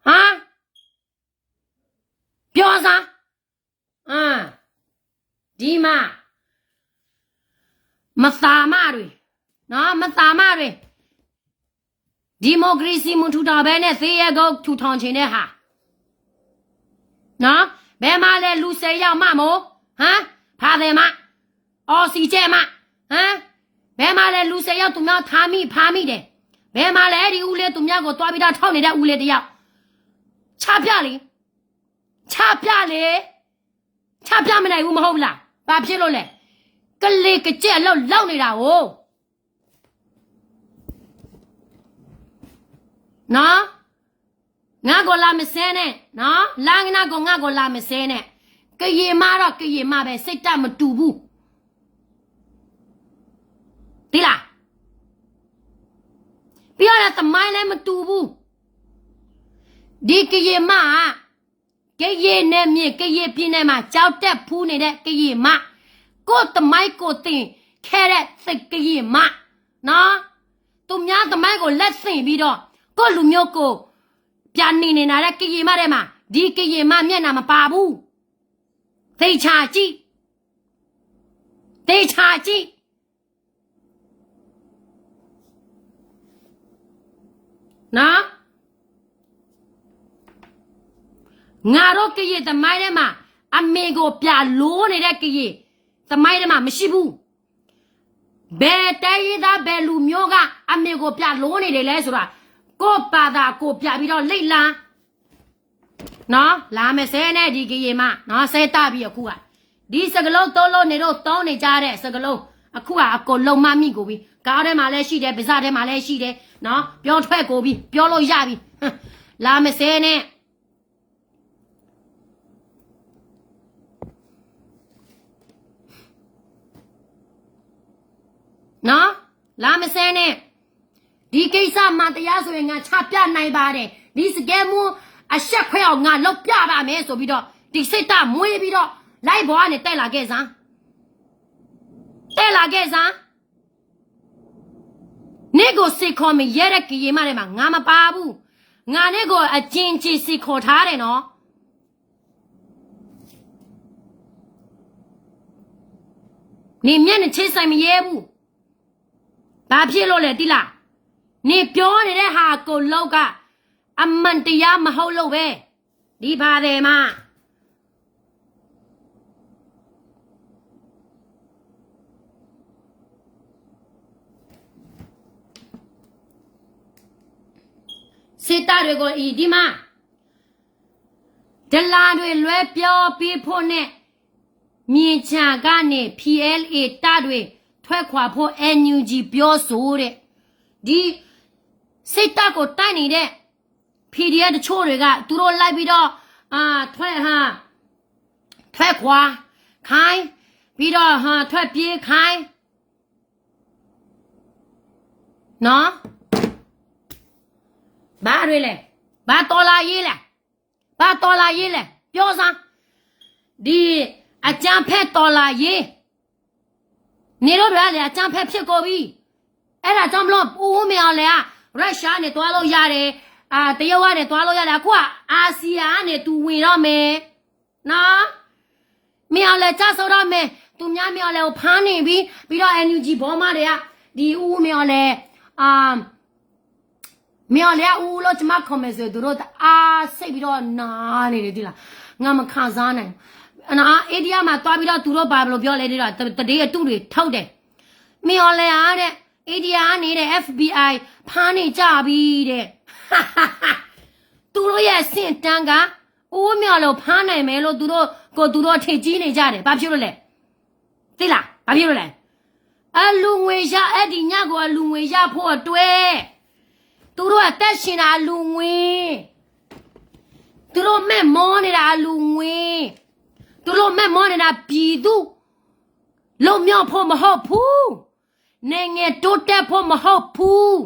ဟမ်? ပြောစမ်း. အာ, ဒီမှာ, မသမားတွေ, နော်, မသမားတွေ, ဒီမိုကရေစီမထူထောင်ဘဲနဲ့ သင်းရဲကုန်းထူထောင်ချင်တဲ့ဟာ, နော်, ဘယ်မှာလဲ လူဆယ်ယောက်မှမို့, ဟမ်, ဖာတယ်မ, အော်စီကျဲမ, ဟမ်, ဘယ်မှာလဲ လူဆယ်ယောက် သူများထားမိဖမ်းမိတယ်. ဘယ်မှာလဲ အဲ့ဒီဦးလေး သူများကိုသွားပြီးတော့ထောက်နေတဲ့ဦးလေးတစ်ယောက်. ချပြလေ. ချပြလေ. ချပြမနိုင်ဘူး မဟုတ်ဘူးလား? ဘာဖြစ်လို့လဲ? ကလေကကျက်အလုပ်လုပ်နေတာကို နော်, ငါ့ကိုလာမစဲနဲ့, နော်, လမ်းကနားကို ငါ့ကိုလာမစဲနဲ့. ကရင်မတော့ ကရင်မပဲ, စိတ်ဓာတ်မတူဘူး. သိလား? ပြီးတော့ သမိုင်းလည်းမတူဘူး. ဒီကရင်မက ကရင်နယ်မြေ, ကရင်ပြည်နယ်မှာ ကျောင်းတက်ဖူးနေတဲ့ကရင်မ, ကိုယ့်သမိုင်းကိုယ်သင်ခဲ့တဲ့ကရင်မ, နော်, သူများသမိုင်းကို လက်သင့်ပြီးတော့ ကိုယ့်လူမျိုးကို ပြန်နံၤနံၤနာ်တဲ့ကရင်မထဲမှာ ဒီကရင်မမျက်နှာမပါဘူး. သေချာကြည့်. သေချာကြည့်. နော်, ငါတို့ကရင်သမိုင်းထဲမှာ အမေကိုပြန်လိုနေတဲ့ကရင်သမိုင်းထဲမှာမရှိဘူး. ဘယ်တိုင်းရင်းသား ဘယ်လူမျိုးက အမေကိုပြန်လိုနေတယ်လဲဆိုတာ ကိုယ့်ဘာသာကိုယ်ပြန်ပြီးတော့လေ့လာ. နော်, လာမစဲနဲ့ ဒီကရင်မ, နော်, စဲတတ်ပြီအခုက. ဒီစကလုံးသုံးလုံး နေတို့သုံးနေကြတဲ့စကလုံး, အခုကအကုန်လုံးမှတ်မိကုန်ပြီ. ခေါင်းထဲမှာလည်းရှိတယ်, ပါးစပ်ထဲမှာလည်းရှိတယ်, နော်, ပြောထွက်ကုန်ပြီ, ပြောလို့ရပြီ. လာမစဲနဲ့. လါမစဲန့ၣ် ဒီကိစ္စမတရားဆိုရင် ငါချပြနိုင်ပါတယ်, ဒီစကဲမူအရှက်ခွဲအောင် ငါလုပ်ပြပါမယ်ဆိုပြီးတော့ ဒီစစ်တပ်မွေးပြီးတော့ လိုင်းပေါ်ကနေ တက်လာခဲ့စမ်း, တက်လာခဲ့စမ်း. နင့်ကိုစိန်ခေါ်မရဲတဲ့ကရင်မထဲမှာ ငါမပါဘူး. ငါနင့်ကိုအကြိမ်ကြိမ်စိန်ခေါ်ထားတယ်နော်. နမျက်နှာချင်းဆိုင်မရဲဘူး. ဘာဖြစ်လို့လဲသိလား? နပြောနေတဲ့ဟာအကုန်လုံးက အမှန်တရားမဟုတ်လို့ပဲ. ဒီပါတယ်မှာ စစ်တပ်တွေကို ဒီမှာ တလါတွေလွှဲပြောပေးဖို့နဲ့ မြင်းခြံကနေ ဖီအဲလ်အေ တပ်တွေထွက်ခွာဖို့ NUG ပြောဆိုတဲ့ ဒီစစ်တပ်ကိုတိုက်နေတဲ့ PDF တချို့တွေက သူတို့လိုက်ပြီးတော့ အာ, ထွက်, ဟာ, ထွက်ခွာခိုင်း, ပြီးတော့, ဟာ, ထွက်ပြေးခိုင်း, နော်. ဘာတွေလဲ? ဘာတော်လှန်ရေးလဲ? ဘာတော်လှန်ရေးလဲ? ပြောစမ်း. ဒီအကြမ်းဖက်တော်လှန်ရေး နေတို့တွေကလည်း အကြမ်းဖက်ဖြစ်ကုန်ပြီ. အဲ့ဒါကြောင့်မလို့ ဦးမင်းအောင်လှိုင်က ရုရှားကနေသွားလို့ရတယ်, အာ, တရုတ်ကနေသွားလို့ရတယ်. အခုက အာဆီယံကနေ သူဝင်တော့မယ်နော်. မင်းအောင်လှိုင်ကျဆုံးတော့မယ်. သူများမင်းအောင်လှိုင်ကိုဖမ်းနေပြီ. ပြီးတော့ NUG ဗိုလ်မှူးတွေက ဒီဦးမင်းအောင်လှိုင်, အာ, မင်းအောင်လှိုင်ကဦးလို့ ကျွန်မ comment ဆို သူတို့တအားစိတ်ပြီးတော့နာနေတယ် သိလား. ငါမခံစားနိုင်ဘူး. နော်, အိန္ဒိယမှာသွားပြီးတော့ သူတို့ဘာလို့ပြောလဲ ဒီတော့ သတင်းအတုတွေထုတ်တယ်. မင်းအောင်လှိုင်ကတဲ့ အိန္ဒိယကနေတဲ့ FBI ဖမ်းနေကြပြီတဲ့. သူတို့ရဲ့အဆင့်အတန်းက ဦးမင်းအောင်လှိုင်ကိုဖမ်းနိုင်မယ်လို့ သူတို့ကိုယ်သူတို့ထင်ကြီးနေကြတယ်. ဘာဖြစ်လို့လဲ? သိလား, ဘာဖြစ်လို့လဲ? အလူငွေရ, အဲ့ဒီညကို အလူငွေရဖို့အတွက် သူတို့အသက်ရှင်တာ အလူငွေ, သူတို့မက်မောနေတာ အလူငွေ, သူတို့မက်မောနေတာ ပြည်သူလွတ်မြောက်ဖို့မဟုတ်ဘူး, နိုင်ငံတိုးတက်ဖို့မဟုတ်ဘူး.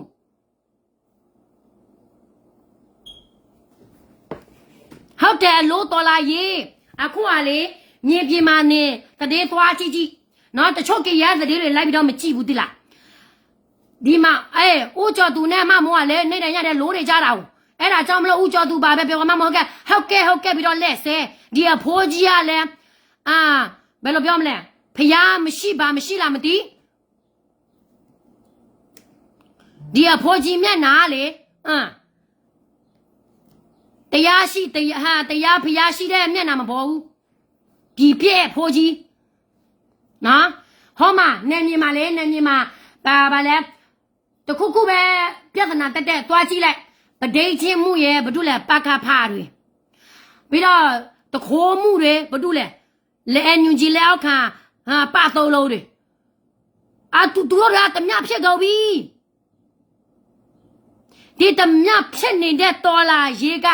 ဟုတ်တယ်, အလိုတော်လှန်ရေး. အခုကလေ, မြေပြင်မှာနေ သတင်းသွားကြည့်ကြည့်နော်. တချို့ကရင်သတင်းတွေ လိုက်ပြီးတော့ မကြည့်ဘူး သိလား. ဒီမှာ, အဲ, ဦးကျော်သူနဲ့ မမိုးကလည်း နေ့တိုင်းညတိုင်း လိုနေကြတာကို. အဲ့ဒါကြောင့်မလို့ ဦးကျော်သူ ဘာပဲပြော မမိုးက ဟုတ်ကဲ့ ဟုတ်ကဲ့ ပြီးတော့ လက်ဆဲ. ဒီအဖိကြီးကလည်း, အာ, ဘယ်လိုပြောမလဲ, ဘုရားမရှိ ဘာမရှိလားမသိ. ဒီအဖိကြီးမျက်နှာလေ, အင်း, တရားရှိ, တရား, ဟာ, တရားဘုရားရှိတဲ့မျက်နှာမပေါ်ဘူး. ဒီပြည့်အဖိကြီး, နော်, ဟောမှာ, နယ်မြေမှာလေ, နယ်မြေမှာ, ဘာ, ဘာလဲ, တခုခုပဲ, ပြဿနာတက်တက် သွားကြည့်လိုက်. ပဒိတ်ချင်းမူရဲ့, ဘယ်သူလဲ, ပကဖတွေ, ပြီးတော့, တခိုးမှုတွေ, ဘယ်သူလဲ, လက် NUG လက်အောက်ခံ, အာ, ပသို့လုံးတွေ. အတူတူတော့ ဓမြဖြစ်ကုန်ပြီ. ဒီဓမြဖြစ်နေတဲ့ တော်လှန်ရေးက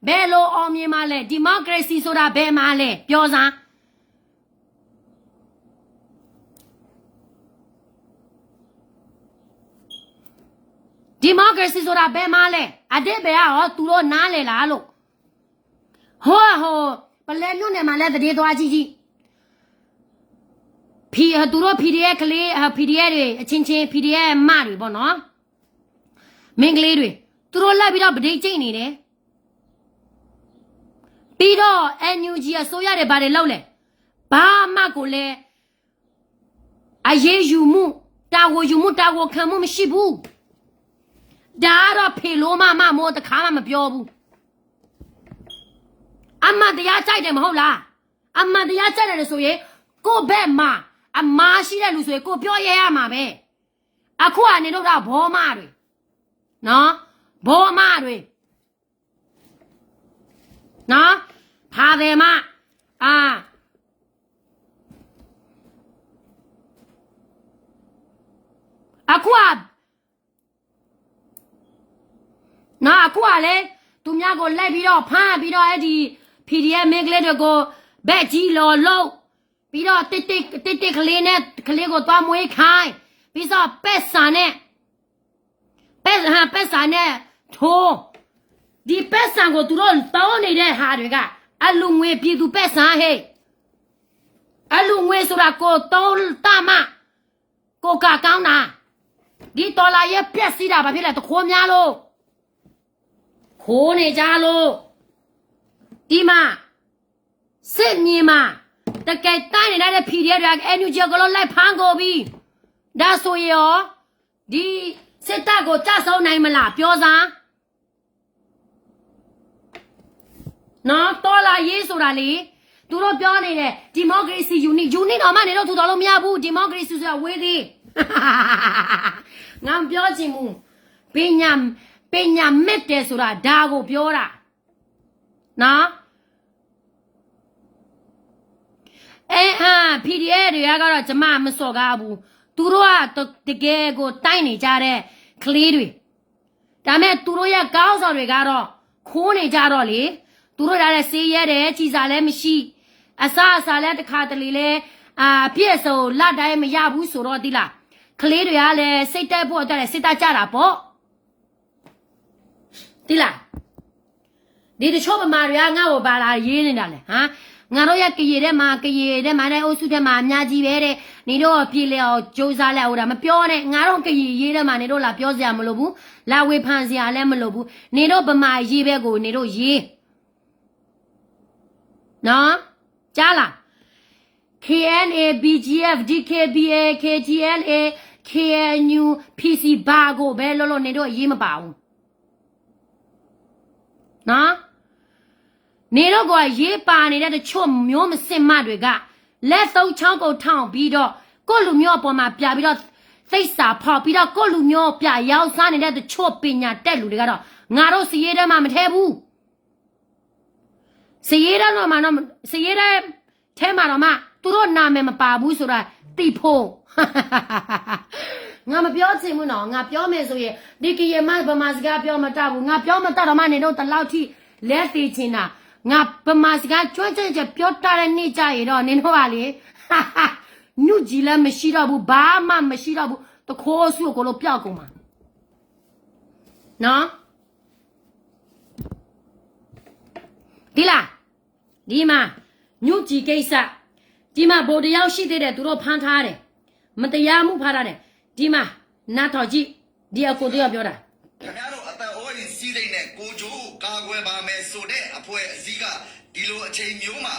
ဘယ်လိုအောင်မြင်မှာလဲ? Democracy ဆိုတာ ဘယ်မှာလဲ? ပြောစမ်း. Democracy ဆိုတာ ဘယ်မှာလဲ? အဓိပ္ပာယ်ကရော သူတို့နားလည်လားလို့. ဟို, ဟို, ပလဲမြို့နယ်မှာလည်း သတင်းသွားကြည့်ကြည့်. ဖီ, သူတို့ PDF ကလေး, PDF တွေ, အချင်းချင်း PDF မတွေပေါ့နော်, မိန်းကလေးတွေ, သူတို့လိုက်ပြီးတော့ ပဒိတ်ကျိတ်နေတယ်. ပြီးတော့ NUG အစိုးရတွေ ဘာတွေလုပ်လဲ? ဘာမှကိုလည်း အရေးယူမှု, တာဝန်ယူမှု, တာဝန်ခံမှု မရှိဘူး. ဒါကတော့ ဖေလိုမှ မမိုး တခါမှ မပြောဘူး. အမှန်တရားကြိုက်တယ် မဟုတ်လား? အမှန်တရားကြိုက်တယ်ဆိုရင် ကိုယ့်ဘက်မှာ အမှားရှိတဲ့လူဆိုရင် ကိုယ်ပြောရဲရမှာပဲ. အခုက နင်တို့က ဘောမတွေ, နော်, ဘောမတွေ, နော်, ဖာတယ်မ, အာ, အခုက, နော်, အခုကလည်း သူများကိုလိုက်ပြီးတော့ ဖမ်းပြီးတော့ အဲ့ဒီ PDF မိန်းကလေးတွေကို ဘက်ကြီးလော်လုပ်, ပြီးတော့ တိတ်တိတ်, တိတ်တိတ်ကလေးနဲ့ ကလေးကို သွားမွေးခိုင်း, ပစံး ပဲစၢ်န့ၣ်, ပဲစၢ်န့ၣ်ထိ, ဒီးပဲစၢ်ကို သူတို့သုံးနေတဲ့ဟာတွေက အလှူငွေ ပြည်သူ့ပဲစံး ဟဲ, အလှူငွေဆိုတာ ကိုယ်သုံးတတ်မှ ကိုယ်ကကောင်းတာ, ဒီတော်လှန်ရေးပျက်စီးတာ ဘာဖြစ်လဲ သူခိုးများလို့, ခိုးနေကြလို့, ဒီမှာ စစ်မြေမှာ တကယ်တိုက်နေတတ်တဲ့ PDF တွေက NUG အကုန်လုံး လိုက်ဖမ်းကုန်ပြီ. ဒါဆိုရင်ရော ဒီစစ်တပ်ကို ကျဆုံးနိုင်မလား ပြောစမ်း. နော်, တော်လှန်ရေးဆိုတာလေ, သူတို့ပြောနေတယ် democracy unit, unit တောင်မှ နင်တို့ထူထောင်လို့မရဘူး, democracy ဆိုတာ ဝေးသေး. ငါမပြောချင်ဘူး. ပညာ, ပညာမဲ့တယ်ဆိုတာ ဒါကိုပြောတာ. နော်, အဲ, PDF တွေကတော့ ကျွန်မမစော်ကားဘူး. သူတို့ကတကယ်ကို တိုက်နေကြတဲ့ကလေးတွေ. ဒါပေမဲ့ သူတို့ရဲ့ခေါင်းဆောင်တွေကတော့ ခိုးနေကြတော့လေ, သူတို့ဒါလည်း ဆေးရဲတယ်, ကျည်ဆံလည်းမရှိ, အစားအစာလည်း တခါတလေလဲ, အပြည့်အစုံ လတိုင်းမရဘူးဆိုတော့ သိလား, ကလေးတွေကလည်း စိတ်တက်ဖို့အတွက်လည်း စိတ်ဓာတ်ကျတာပေါ့. သိလား, ဒီတချို့ဗမာတွေက ငါ့ကို ဘာလာရေးနေတာလဲ, ဟမ်, ငါတို့ရဲ့ကရင်ထဲမှာ, ကရင်ထဲမှာနဲ့ အုပ်စုထဲမှာ အများကြီးပဲတဲ့, နင်တို့ ပြေလည်အောင် ကြိုးစား လိုက်အောင် ဒါမပြောနဲ့, ငါတို့ကရင်အရေးထဲမှာ နင်တို့ လာပြောစရာမလိုဘူး, လာဝေဖန်စရာလည်းမလိုဘူး, နင်တို့ဗမာအရေးပဲကို နင်တို့ရေး. နော်, ကြားလား, KNA, BGF, DKBA, KTLA, KNU, PC ဘာကိုပဲလုပ်လုပ် နင်တို့အရေးမပါဘူး. နော်, နင်တို့ကိုအရေးပါနေတဲ့ တချို့မျိုးမစင်မတွေက လက်သုံးချောင်းကိုထောင်ပြီးတော့ ကိုယ့်လူမျိုးအပေါ်မှာ ပြပြီးတော့ သစ္စာဖောက်ပြီးတော့ ကိုယ့်လူမျိုးပြရောင်းစားနေတဲ့ တချို့ပညာတတ်လူတွေကတော့ ငါတို့စာရင်းထဲမှာ မထည့်ဘူး. စာရင်းထဲမှာတော့, စာရင်းထဲထဲမှာတော့မှ သူတို့နာမည်မပါဘူးဆိုတာ သိဖို့. ငါမပြောချင်ဘူးနော်, ငါပြောမယ်ဆိုရင် ဒီကရင်မ ဗမာစကားပြောမတတ်ဘူး, ငါပြောမတတ်တော့မှ နင်တို့ ဒီလောက်ထိ လဲသေချင်တာ, ငါဗမာစကား ကျွမ်းကျင်ကျင် ပြောတတ်တဲ့နေ့ကျရင်တော့ နင်တို့ကလေ နုကြီးလည်းမရှိတော့ဘူး, ဘာမှမရှိတော့ဘူး, သူခိုးဆူအကုန်လုံး ပျောက်ကုန်မှာ. နော်, သိလား, ဒီမှာ, နုကြီးကိစ္စ, ဒီမှာ ဗိုလ်တယောက်ရှိသေးတယ်, သူတို့ဖမ်းထားတယ်, မတရားမှုဖမ်းထားတယ်, ဒီမှာ, နားထောင်ကြည့်, ဒီအကိုတယောက်ပြောတာ. ခင်ဗျားတို့အသက်အိုးအိမ်စည်းစိမ်နဲ့ကိုယ်ကျိုးကာကွယ်ပါမယ်ဆိုတဲ့အဖွဲ့အစည်းက ဒီလိုအချိန်မျိုးမှာ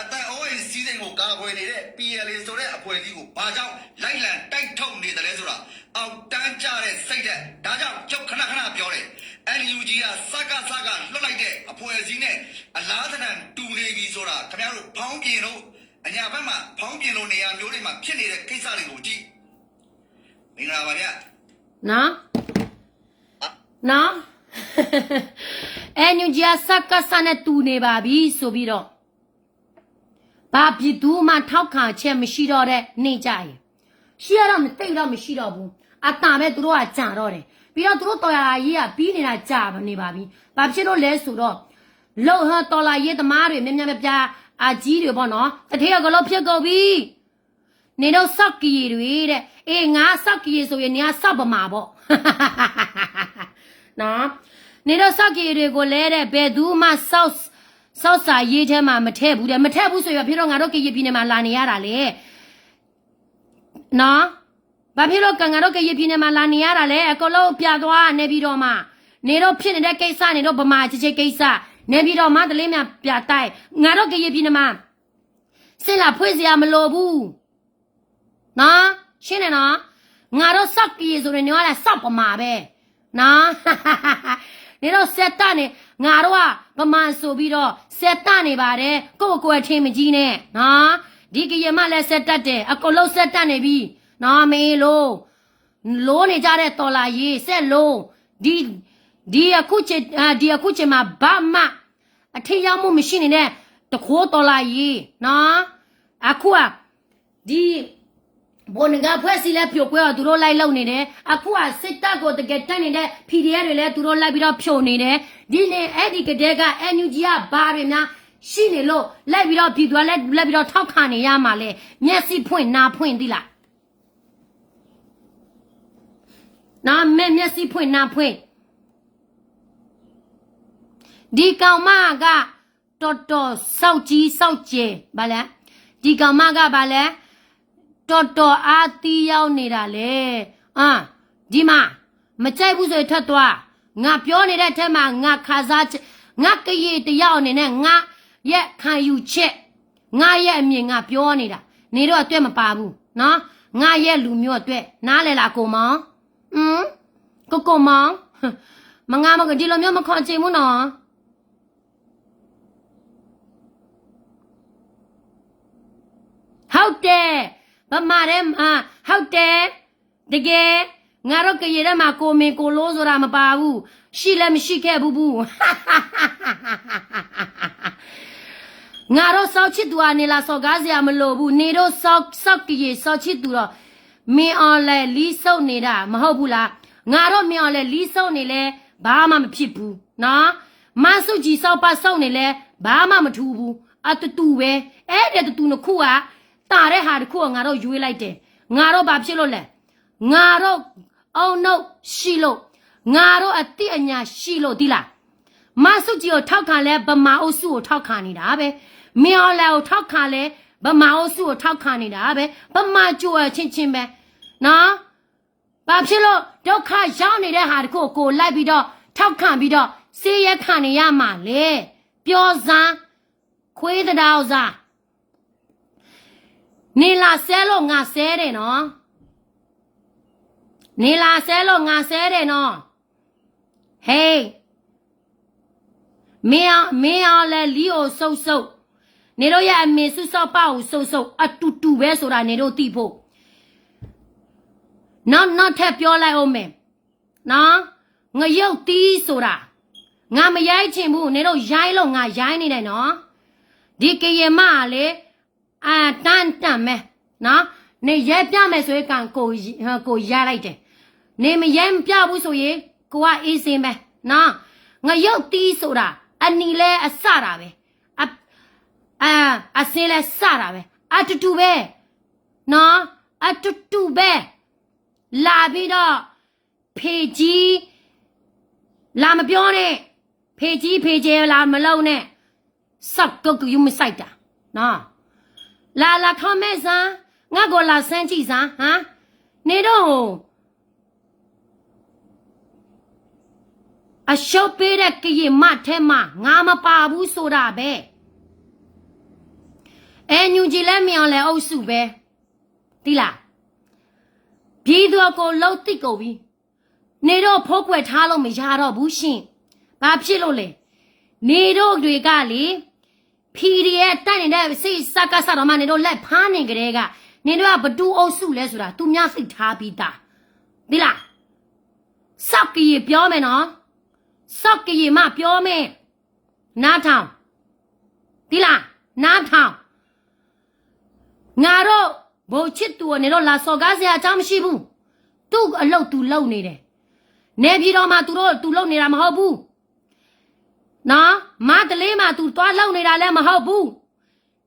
အသက်အိုးအိမ်စည်းစိမ်ကိုကာကွယ်နေတဲ့ PLA ဆိုတဲ့အဖွဲ့အစည်းကို ဘာကြောင့်လိုက်လံတိုက်ထုတ်နေသလဲဆိုတာ အောက်တန်းကျတဲ့စိတ်ဓာတ်, ဒါကြောင့်ကျုပ်ခဏခဏပြောတယ်, NUG က စကစ ကလွှတ်လိုက်တဲ့အဖွဲ့အစည်းနဲ့ အလားသဏ္ဍာန်တူနေပြီဆိုတာ ခင်ဗျားတို့ ဖောင်းပြင်လို့, အညာဘက်မှာ ဖောင်းပြင်လို့နေရာမျိုးတွေမှာဖြစ်နေတဲ့ကိစ္စတွေကိုကြည့်. မင်္ဂလာပါဗျာ. နော်, နော်, NUG က စကစ နဲ့တူနေပါပြီဆိုပြီးတော့ ဘာပြည်သူမှ ထောက်ခံချက်မရှိတော့တဲ့နေ့ကျရင်, ရှိရတော့ မသိတော့ မရှိတော့ဘူး, အတန်ပဲ သူတို့က ကြာတော့တယ်, ပြီးတော့ သူတို့တော်လှန်ရေးက ပြီးနေတာ ကြာနေပါပြီ. ဘာဖြစ်လို့လဲဆိုတော့ လုပ်ဟောတော်လှန်ရေးသမားတွေ များများပြားပြား အကြီးတွေပေါ့နော်, သူဌေးအကုန်လုံးဖြစ်ကုန်ပြီ. နင်တို့စောက်ကရေတွေတဲ့, အေး ငါစောက်ကရေဆိုရင် နင်ကစောက်ဗမာပေါ့. နော်, နင်တို့စောက်ကရေတွေကိုလည်းတဲ့ ဘယ်သူမှ စောက်, စောက်စာရေးထဲမှာ မထည့်ဘူးတဲ့, မထည့်ဘူးဆိုရင် ဘာဖြစ်လို့ ငါတို့ကရင်ပြည်နယ်မှာ လာနေရတာလဲ. နော်, ဘာဖြစ်လို့ ငါတို့ကရင်ပြည်နယ်မှာ လာနေရတာလဲ, အကုန်လုံးပြန်သွား နေပြည်တော်မှာ, နင်တို့ဖြစ်နေတဲ့ကိစ္စ, နင်တို့ဗမာအချင်းချင်းကိစ္စ, နေပြည်တော် မန္တလေးမှာ ပြန်တိုက်, ငါတို့ကရင်ပြည်နယ်မှာ စစ်လာဖွင့်စရာမလိုဘူး. နော်, ရှင်းတယ်နော်, ငါတို့စောက်ကရေဆိုရင် နင်ကလည်းစောက်ဗမာပဲ. နော်, နင်တို့စက်တပ်နေ, ငါတို့ကဗမာဆိုပြီးတော့ စက်တပ်နေပါတယ်, ကိုယ့်ကိုယ်ကိုယ်အထင်မကြီးနဲ့. နော်, ဒီကရင်မလည်း စက်တပ်တယ်, အကုန်လုံးစက်တပ်နေပြီ. နော်, မအေးလို့, လိုနေကြတဲ့ တော်လှန်ရေး, ဆက်လို, ဒီ, ဒီအခုချိန်, အာ, ဒီအခုချိန်မှာ ဘာမှ အထင်ရောက်မှုမရှိနေတဲ့ တခိုးတော်လှန်ရေး, နော်, အခုက ဒီ ဗိုလ်နဂါအဖွဲ့အစည်းလည်း ဖြိုခွဲအောင် သူတို့လိုက်လုပ်နေတယ်. အခုက စစ်တပ်ကို တကယ်တိုက်နေတဲ့ PDF တွေလည်း သူတို့လိုက်ပြီးတော့ ဖြိုနေတယ်. ဒီနေ့ အဲ့ဒီကတည်းက NUG က ဘာတွေများရှိနေလို့ လိုက်ပြီးတော့ ပြည်သူက လိုက်, လိုက်ပြီးတော့ ထောက်ခံနေရမှာလဲ. မျက်စိဖွင့် နားဖွင့် သိလား. မဲမျက်စိဖွင့်နှာဖွင့် ဒီကောင်မက တော်တော်စောင့်ကြီးစောင့်ကြည့်ပါလေ ဒီကောင်မကဘာလဲ တော်တော်အားသီးရောက်နေတာလေ ဒီမှာ မကြိုက်ဘူးဆိုရင်ထွက်သွား ငါပြောနေတဲ့အထဲမှာ ငါခံစားချက် ငါကရင်တစ်ယောက်အနေနဲ့ ငါရဲ့ခံယူချက် ငါရဲ့အမြင် ငါပြောနေတာ နေတို့အတွက်မပါဘူးနော် ငါရဲ့လူမျိုးအတွက် နားလည်လား ကိုမောင် อืม ကိုကိုမောင် မငါမက ဒီလိုမျိုးမခေါ်ချင်ဘူးနော် ဟုတ်တယ် ဗမာထဲမှာ ဟုတ်တယ် တကယ် ငါတို့ကရင်ထဲမှာ ကိုမင်းကိုလို့ဆိုတာမပါဘူး ရှိလည်းမရှိခဲ့ဘူးဘူး ငါတို့စောင့်ချစ်သူအနေလာစော်ကားစရာမလိုဘူး နေတို့စောင့်စောင့်ကရင်စောင့်ချစ်သူတော့ မင်းအောင်လှိုင်လီးဆုပ်နေတာမဟုတ်ဘူးလား ငါတို့မင်းအောင်လှိုင်လီးဆုပ်နေလဲ ဘာမှမဖြစ်ဘူးနော် မန်းစုကြည်စောင့်ပါစောင့်နေလဲ ဘာမှမထူးဘူး အတတူပဲ အဲ့ဒီတတူနှစ်ခုက တာတဲ့ဟာတစ်ခုကိုငါတို့ရွေးလိုက်တယ် ငါတို့ဘာဖြစ်လို့လဲ ငါတို့အုံနောက်ရှိလို့ ငါတို့အသိအညာရှိလို့ သိလား မန်းစုကြည်ကိုထောက်ခံလဲ ဗမာအုပ်စုကိုထောက်ခံနေတာပဲ မင်းအောင်လှိုင်ကိုထောက်ခံလဲ ဗမာအုပ်စုကိုထောက်ခံနေတာပဲ ဗမာကြိုဝယ်ချင်းချင်းပဲ နော် ဘာဖြစ်လို့ဒုက္ခရောက်နေတဲ့ဟာတစ်ခုကိုလိုက်ပြီးတော့ထောက်ခံပြီးတော့ဆင်းရဲခံနေရမှာလဲပြောစမ်းခွေးသဒါဥစား နေလာဆဲလို့ငါဆဲတယ်နော် နေလာဆဲလို့ငါဆဲတယ်နော် ဟေး မင်းအောင်မင်းအောင်လှိုင်လီးအိုစိတ်စိတ် နေတို့ရဲ့အမေစုစောင့်ပါအိုစိတ်စိတ် အတူတူပဲဆိုတာနေတို့သိဖို့ နောက်နောက်ထပ်ပြောလိုက်အောင်မယ် နော် ငရုတ်သီးဆိုတာ ငါမရိုက်ချင်ဘူး နေတို့ရိုက်လို့ငါရိုက်နေတယ်နော် ဒီကရင်မကလည်း အတန်တန်မဲ နော် နေရိုက်ပြမယ်ဆိုရင် ကိုကိုရိုက်လိုက်တယ် နေမရိုက်ပြဘူးဆိုရင် ကိုကအေးဆေးပဲ နော် ငရုတ်သီးဆိုတာ အနံၤလဲအစတာပဲ အ အ အစင်းလဲစတာပဲ အတူတူပဲ နော် အတူတူပဲ လာပြီးတော့ ဖေကြီး လာမပြောနဲ့ ဖေကြီးဖေကျဲလာမလုပ်နဲ့ စောင့်ကုတ်ကယူမစိုက်တာ နော် လာလာ comment စမ်း ငါ့ကိုလာစမ်းကြည့်စမ်း ဟမ် နေတော့ အရှုံးပေးတဲ့ကရင်မထဲမှာ ငါမပါဘူးဆိုတာပဲ NUG လည်းမင်းအောင်လှိုင်အုပ်စုပဲ သိလား ပြည်သူအကုန်လုံးသိကုန်ပြီ နေတို့ဖုံးကွယ်ထားလို့မရတော့ဘူးရှင် ဘာဖြစ်လို့လဲ နေတို့တွေကလေ PDF တိုက်နေတဲ့စစ်စကစတော်မှနေတို့လက်ဖမ်းနေကတည်းက နေတို့ကဘယ်သူအုပ်စုလဲဆိုတာ သူများသိထားပြီးသား သိလား စောင့်ကရင်ပြောမယ်နော် စောင့်ကရင်မပြောမယ် နားထောင် သိလား နားထောင် ငါတို့ဗိုလ်ချစ်သူကိုနေတော့လာစော်ကားစရာအကြောင်းမရှိဘူး သူ့အလုပ်သူလုပ်နေတယ် နေပြည်တော်မှာသူတို့သူလုပ်နေတာမဟုတ်ဘူး နော် မန္တလေးမှာသူသွားလုပ်နေတာလည်းမဟုတ်ဘူး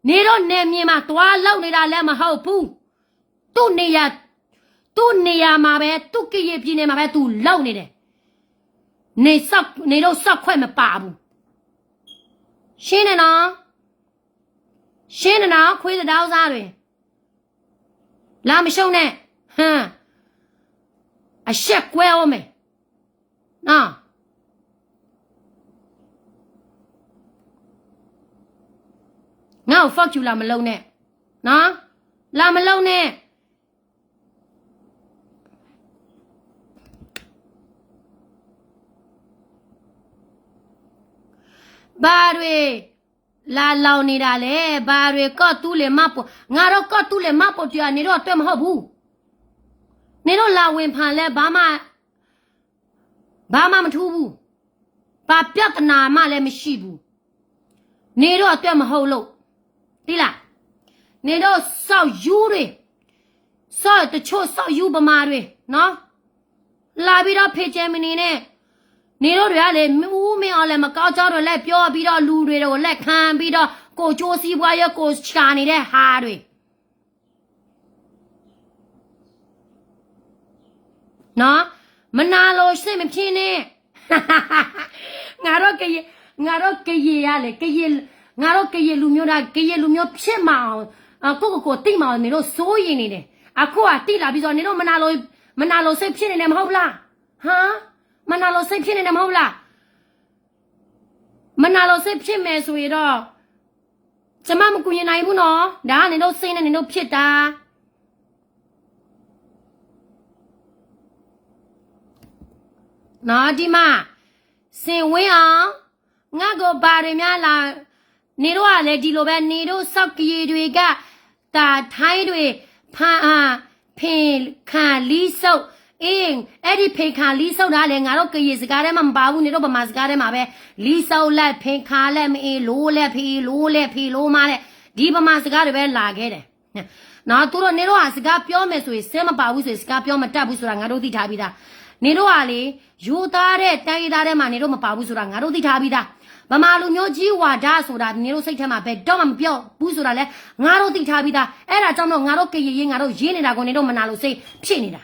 နေတော့နယ်မြေမှာသွားလုပ်နေတာလည်းမဟုတ်ဘူး သူ့နေရာသူ့နေရာမှာပဲသူ့ကရင်ပြည်နယ်မှာပဲသူလုပ်နေတယ် နေစောက်နေတော့စောက်ခွဲ့မပါဘူး ရှင်းနေနော် ရှင်းနေနော်ခွေးသဒါဥစားတွေ လာမရှုံးနဲ့ ဟမ် အရှက်ကွဲအောင်မယ် နော် ငါ့ကို fuck you လာမလုပ်နဲ့ နော် လာမလုပ်နဲ့ ဘာတွေလာလောင်နေတာလဲ ဘာတွေကီၢ်သူလ့ၤမၢ်ပိာ် ငါတို့ကီၢ်သူလ့ၤမၢ်ပိာ်တယၤ နေတော့အတွက်မဟုတ်ဘူး နေတော့လာဝင်ဖန်လဲ ဘာမှ ဘာမှမထူးဘူး ဘာပြဿနာမှလည်းမရှိဘူး နေတော့အတွက်မဟုတ်လို့ သိလား နေတော့စောက်ယူတွေ စောက်တချို့စောက်ယူဗမာတွေနော် လာပြီးတော့ဖေကျဲမနေနဲ့ နေတို့တွေကလေ ဦးမင်းအောင်လှိုင်မကောင်းကြောင်းတွေလိုက်ပြောပြီးတော့လူတွေကိုလက်ခံပြီးတော့ကိုယ်ကျိုးစီးပွားရေးကိုရှာနေတဲ့ဟာတွေ နော် မနာလိုစိတ်မဖြစ်နဲ့ ငါတို့ကရင် ငါတို့ကရင်ရလေ ကရင် ငါတို့ကရင်လူမျိုးဒါ ကရင်လူမျိုးဖြစ်မှာအောင် ကိုယ့်ကိုယ်ကိုသိမှာအောင် နင်တို့စိုးရိမ်နေတယ် အခုကသိလာပြီဆိုတော့ နင်တို့မနာလို မနာလိုစိတ်ဖြစ်နေတယ်မဟုတ်ဘူးလား ဟမ် မနာလိုစိတ်ဖြစ်နေတယ်မဟုတ်ဘူးလား မနာလိုစိတ်ဖြစ်မယ်ဆိုရင်တော့ ကျွန်မမကူညီနိုင်ဘူးနော် ဒါကနင်တို့စိတ်နဲ့နင်တို့ဖြစ်တာ နော်ဒီမှာ စင်ဝင်းအောင် ငါ့ကိုဘာတွေများလာ နေတို့ကလည်းဒီလိုပဲ နေတို့စောက်ကရေတွေက တၢ်ထိုင်းတွေ ဖာ- အာ- ဖင်ခါလီးဆုပ် အေး အဲ့ဒီဖင်ခါလီးဆုပ်တာလေ ငါတို့ကရင်စကားထဲမှာမပါဘူး နေတို့ဗမာစကားထဲမှာပဲ လီးဆုပ်လက် ဖင်ခါလက် မအီလိုလက် ဖင်အီလိုလက် ဖင်အီလိုမလက် ဒီဗမာစကားတွေပဲလာခဲ့တယ် နော် သူတို့ နေတို့ဟာ စကားပြောမယ်ဆိုရင် စဲမပါဘူးဆိုရင် စကားပြောမတတ်ဘူးဆိုတာ ငါတို့သိထားပြီးသား နေတို့ဟာလေ ရိုးသားတဲ့ တိုင်းရင်းသားထဲမှာ နေတို့မပါဘူးဆိုတာ ငါတို့သိထားပြီးသား ဗမာလူမျိုးကြီးဝါဒဆိုတာ နေတို့စိတ်ထဲမှာ ဘယ်တော့မှမပြောဘူးဆိုတာလည်း ငါတို့သိထားပြီးသား အဲ့ဒါကြောင့်မလို့ ငါတို့ကရင်ရေး ငါတို့ရေးနေတာကို နေတို့မနာလိုစိတ်ဖြစ်နေတာ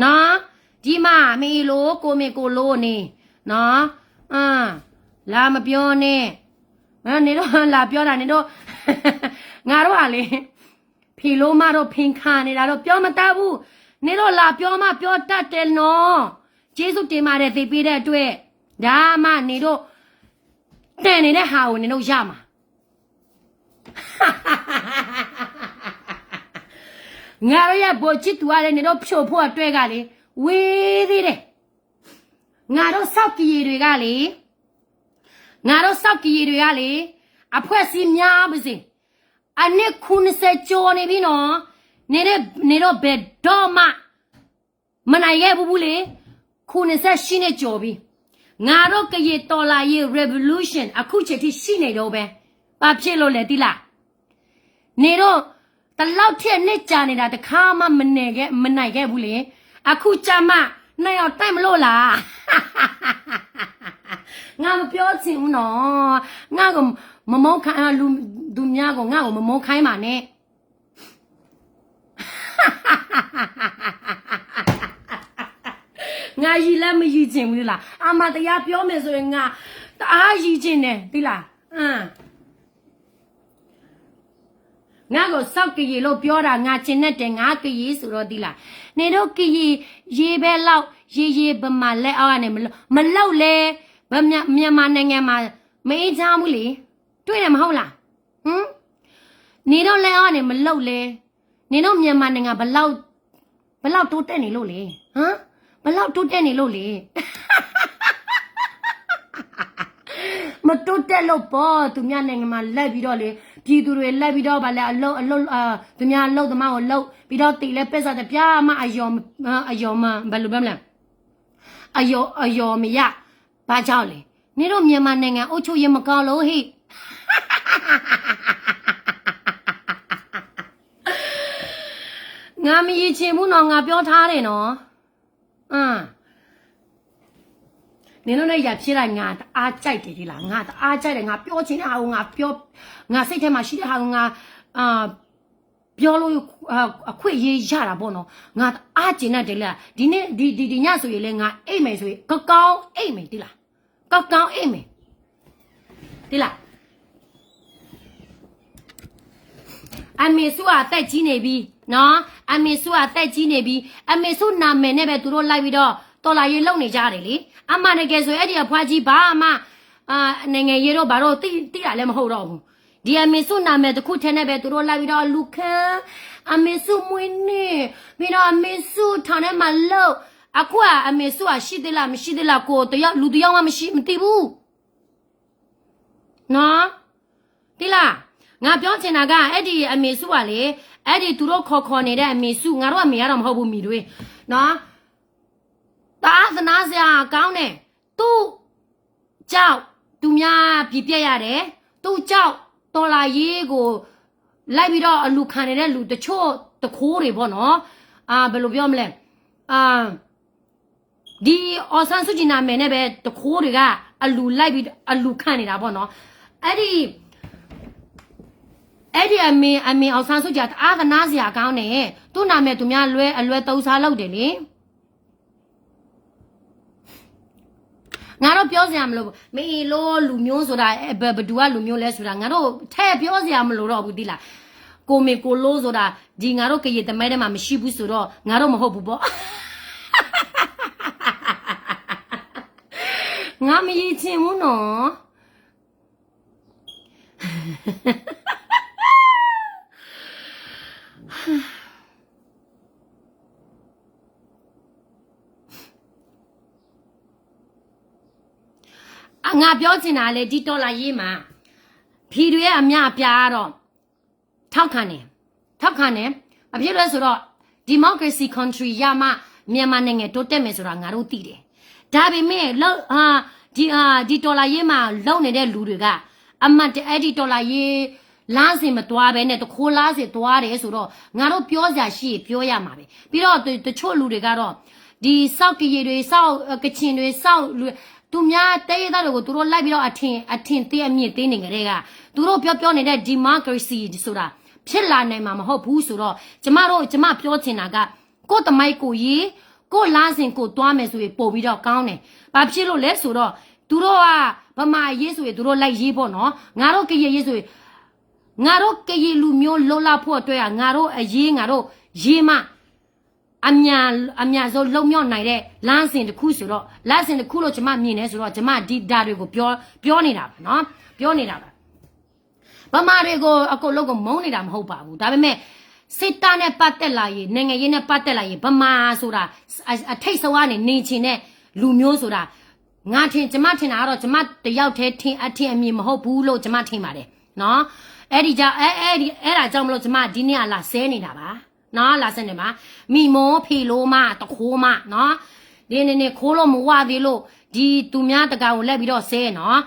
နော် ဒီမှာ မအီလို ကိုမင်ကိုလိုနေ နော် အင်း လာမပြောနဲ့ နေတော့လာပြောတာ နေတော့ ငါတို့ကလေ ဖီလိုမတို့ ဖင်ခါနေတာတော့ ပြောမတတ်ဘူး နေတော့လာပြောမှ ပြောတတ်တယ်နော် ကျေးဇူးတင်ပါတယ် သင်ပေးတဲ့အတွက် ဒါမှ နေတို့ တန်နေတဲ့ဟာကို နေတို့ရမှာ ငါတို့ရဲ့ဗိုလ်ချစ်သူကလည်း နေတို့ဖြိုဖို့အတွက်ကလေ ဝေးသေးတယ် ငါတို့စောက်ကရေတွေကလေ ငါတို့စောက်ကရေတွေကလေ အဖွဲ့အစည်းများပါစေ အနှစ်ခုနှစ်ဆယ်ကျော်နေပြီနော် နေနဲ့- နေတော့ဘယ်တော့မှ မနိုင်ခဲ့ဘူးဘူးလေ ခုနှစ်ဆယ့်ရှစ်နှစ်ကျော်ပြီ ငါတို့ကရင်တော်လှန်ရေး revolution အခုချိန်ထိရှိနေတုန်းပဲ ဘာဖြစ်လို့လဲသိလား နေတော့ ဒီလောက်ထက်အနှစ်ကြာနေတာ တစ်ခါမှမနေခဲ့- မနိုင်ခဲ့ဘူးလေ အခုကျမှ နိုင်အောင်တိုက်မလို့လား ငါမပြောချင်ဘူးနော် ငါ့ကိုမမုန်းခိုင်း- လူ- သူများကို ငါ့ကိုမမုန်းခိုင်းပါနဲ့ ငါယီလဲမယီချင်ဘူးလား အမှန်တရားပြောမယ်ဆိုရင် ငါတအားယီချင်တယ် သိလား အင်း ငါ့ကိုစောက်ကရေလို့ပြောတာ ငါကျင်တတ်တယ် ငါကရင်ဆိုတော့ သိလား နေတို့ကရင်ရေးပဲလောက် ရေးရေး ဗမာလက်အောက်ကနေ မလုပ်- မလုပ်လဲ ဗမာ- မြန်မာနိုင်ငံမှာ မအေးချမ်းဘူးလေ တွေ့တယ်မဟုတ်လား ဟမ် နေတော့လက်အောက်ကနေ မလုပ်လဲ နေတော့မြန်မာနိုင်ငံ ဘယ်လောက်- ဘယ်လောက်တိုးတက်နေလို့လဲ ဟမ် ဘယ်လောက်တိုးတက်နေလို့လဲ မတိုးတက်လို့ပေါ့ သူများနိုင်ငံမှာလိုက်ပြီးတော့လေ ပြည်သူတွေလိုက်ပြီးတော့ ဘာလဲ အလုပ်- အလုပ်- အာ- သူများအလုပ်သမားကိုလုပ်ပြီးတော့ တည်လဲပိုက်ဆံတစ်ပြားမှ အလျော်- အာ- အလျော်မ- ဘယ်လိုပြောမလဲ အလျော်- အလျော်မရ ဘာကြောင့်လဲ နေတော့မြန်မာနိုင်ငံအုပ်ချုပ်ရေးမကောင်းလို့ဟိ ငါမယီချင်ဘူးနော် ငါပြောထားတယ်နော် အင်း နင်တို့နဲ့ ရန်ဖြစ်တာ ငါတအားကြိုက်တယ် ဒီလား ငါတအားကြိုက်တယ် ငါပြောချင်တဲ့ဟာကို ငါပြော- ငါစိတ်ထဲမှာရှိတဲ့ဟာကို ငါ- အာ- ပြောလို့- အာ- အခွင့်အရေးရတာပေါ့နော် ငါတအားကျင်တတ်တယ် လၢ ဒီနေ့- ဒီ- ဒီ- ဒီညဆိုရင်လဲ ငါအိပ်မယ်ဆိုရင် ကောင်းကောင်းအိပ်မယ် သိလား ကောင်းကောင်းအိပ်မယ် သိလား အမေစုကအသက်ကြီးနေပြီနော် အမေစုကအသက်ကြီးနေပြီ အမေစုနာမည်နဲ့ပဲ သူတို့လိုက်ပြီးတော့ တော်လှန်ရေးလုပ်နေကြတယ်လေ အမှန်တကယ်ဆို အဲ့ဒီအဖွားကြီး ဘာမှ- အာ- နိုင်ငံရေးတို့ဘာတို့ သိ- သိတာလည်းမဟုတ်တော့ဘူး ဒီအမေစုနာမည်တစ်ခုထဲနဲ့ပဲ သူတို့လိုက်ပြီးတော့ အလူခံ- အမေစုမွေးနေ့ ပြီးတော့ အမေစုထောင်ထဲမှာလုပ် အခုက အမေစုက ရှိသေးလား မရှိသေးလား ကိုယ်တယောက်- လူတယောက်မှ မရှိ- မသိဘူး နော် သိလား ငါပြောချင်တာက အဲ့ဒီအမေစုကလေ အဲ့ဒီသူတို့ခေါ်ခေါ်နေတဲ့အမေစု ငါတို့အမေကတော့မဟုတ်ဘူး မီတွေ နော် တအားသနားစရာကောင်းတယ် သူ့ကြောင့် သူများပြည်ပျက်ရတယ် သူ့ကြောင့် တော်လှန်ရေးကို လိုက်ပြီးတော့ အလူခံနေတဲ့လူတချို့ တခိုးတွေပေါ့နော် အာ- ဘယ်လိုပြောမလဲ အာ- ဒီအောင်ဆန်းစုကြည်နာမည်နဲ့ပဲ တခိုးတွေက အလူလိုက်ပြီး အလူခံနေတာပေါ့နော် အဲ့ဒီ- အဲ့ဒီအမေ- အမေအောင်ဆန်းစုကြည်က တအားသနားစရာကောင်းတယ် သူ့နာမည်သူများလွဲ- အလွဲသုံးစားလုပ်တယ်လေ ငါတို့ပြောစရာမလိုဘူး. မ့ၢ်အ့ၣ်လိလူမျိုးဆိုတာ ဘယ်သူကလူမျိုးလဲဆိုတာ ငါတို့ထဲပြောစရာမလိုတော့ဘူးသီးလၢ်. ကိုမ့ၢ်ကိုလိုဆိုတာ ဒီငါတို့ကရင်သမိုင်းထဲမှာ မရှိဘူးဆိုတော့ ငါတို့မဟုတ်ဘူးပေါ့. ငါမယဉ်ချင်ဘူးနော်. ငါပြောချင်တာလဲ ဒီတော်လှန်ရေးမှာ ပြည်တွင်းအများအပြားကတော့ ထောက်ခံတယ်. ထောက်ခံတယ်. ဘာဖြစ်လို့လဲဆိုတော့ democracy country ရမှ မြန်မာနိုင်ငံတိုးတက်မယ်ဆိုတာ ငါတို့သိတယ်. ဒါပေမဲ့ ဒီတော်လှန်ရေးမှာလုပ်နေတဲ့လူတွေက အမှန်တကယ် ဒီတော်လှန်ရေး လမ်းစဉ်မသွားဘဲနဲ့ တခိုးလမ်းစဉ်သွားတယ်ဆိုတော့ ငါတို့ပြောစရာရှိရင်ပြောရမှာပဲ. ပြီးတော့ တချို့လူတွေကတော့ ဒီ စောက်ကရင်တွေ စောက်ကချင်တွေ စောက်လူ သူများတိုင်းရင်းသားတွေကို သူတို့လိုက်ပြီးတော့ အထင်အထင်သေး အမြင်သေးနေကြတဲ့က သူတို့ပြောပြောနေတဲ့ democracy ဆိုတာ ဖြစ်လာနိုင်မှာမဟုတ်ဘူးဆိုတော့ ကျမတို့ ကျမပြောချင်တာက ကိုယ့်သမိုင်းကိုယ့်ရေး ကိုယ့်လမ်းစဉ်ကိုယ်သွားမယ်ဆိုရင် ပိုပြီးတော့ကောင်းတယ်. ဘာဖြစ်လို့လဲဆိုတော့ သူတို့က ဗမာအရေးဆိုရင် သူတို့လိုက်ရေးပေါ့နော်. ငါတို့ကရင်ရေးဆိုရင် ငါတို့ကရင်လူမျိုးလွတ်လပ်ဖို့အတွက်က ငါတို့အရေး ငါတို့ရေးမှ အမြန် အမြန်ဆုံးလွတ်မြောက်နိုင်တဲ့ လမ်းစဉ်တစ်ခုဆိုတော့ လမ်းစဉ်တစ်ခုလို့ ကျမမြင်တယ်ဆိုတော့ ကျမဒီဒါတွေကိုပြော ပြောနေတာပါနော်. ပြောနေတာပါ. ဗမာတွေကို အကုန်လုံးကို မုန်းနေတာမဟုတ်ပါဘူး. ဒါပေမဲ့ စစ်တပ်နဲ့ပတ်သက်လာရင် နိုင်ငံရေးနဲ့ပတ်သက်လာရင် ဗမာဆိုတာ အ အထိပ်ဆုံးကနေ နေချင်တဲ့လူမျိုးဆိုတာ ငါထင် ကျမထင်တာကတော့ ကျမတစ်ယောက်တည်းထင် အထင်အမြင်မဟုတ်ဘူးလို့ ကျမထင်ပါတယ်နော်. အဲ့ဒီကြောင့် အဲ အဲ့ဒီ အဲ့ဒါကြောင့်မလို့ ကျမဒီနေ့ကလာဆဲနေတာပါနော်. လာဆဲနေပါ. မိမိုဖီလိုမ တခိုးမနော်. ဒီနေ့နေ့ ခိုးလို့မဝသေးလို့ ဒီသူများတကာကိုလိုက်ပြီးတော့ဆဲနော်.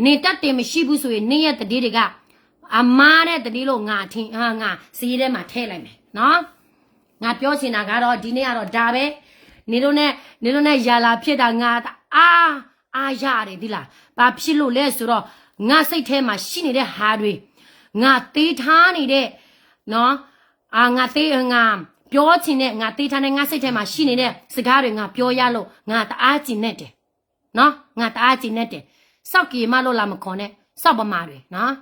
နေတတ်တယ်မရှိဘူးဆိုရင် နေ့ရက်သတင်းတွေက အမှားတဲ့သတင်းလို့ ငါထင် အာ ငါစာရင်းထဲမှာထည့်လိုက်မယ်နော်. ငါပြောချင်တာကတော့ ဒီနေ့ကတော့ဒါပဲ. နင်တို့နဲ့ နင်တို့နဲ့ရန်လာဖြစ်တာ ငါတအား အားရတယ်သီးလၢ်. ဘာဖြစ်လို့လဲဆိုတော့ ငါစိတ်ထဲမှာရှိနေတဲ့ဟာတွေ ငါသေးထားနေတဲ့ နော် အာ ငါသေး ငါပြောချင်တဲ့ ငါသေးထားတဲ့ ငါစိတ်ထဲမှာရှိနေတဲ့စကားတွေ ငါပြောရလို့ ငါတအားကျေနပ်တယ်နော်. ငါတအားကျေနပ်တယ်. စောက်ကရင်မလို့လာမခေါ်နဲ့ စောက်ဗမာတွေနော်.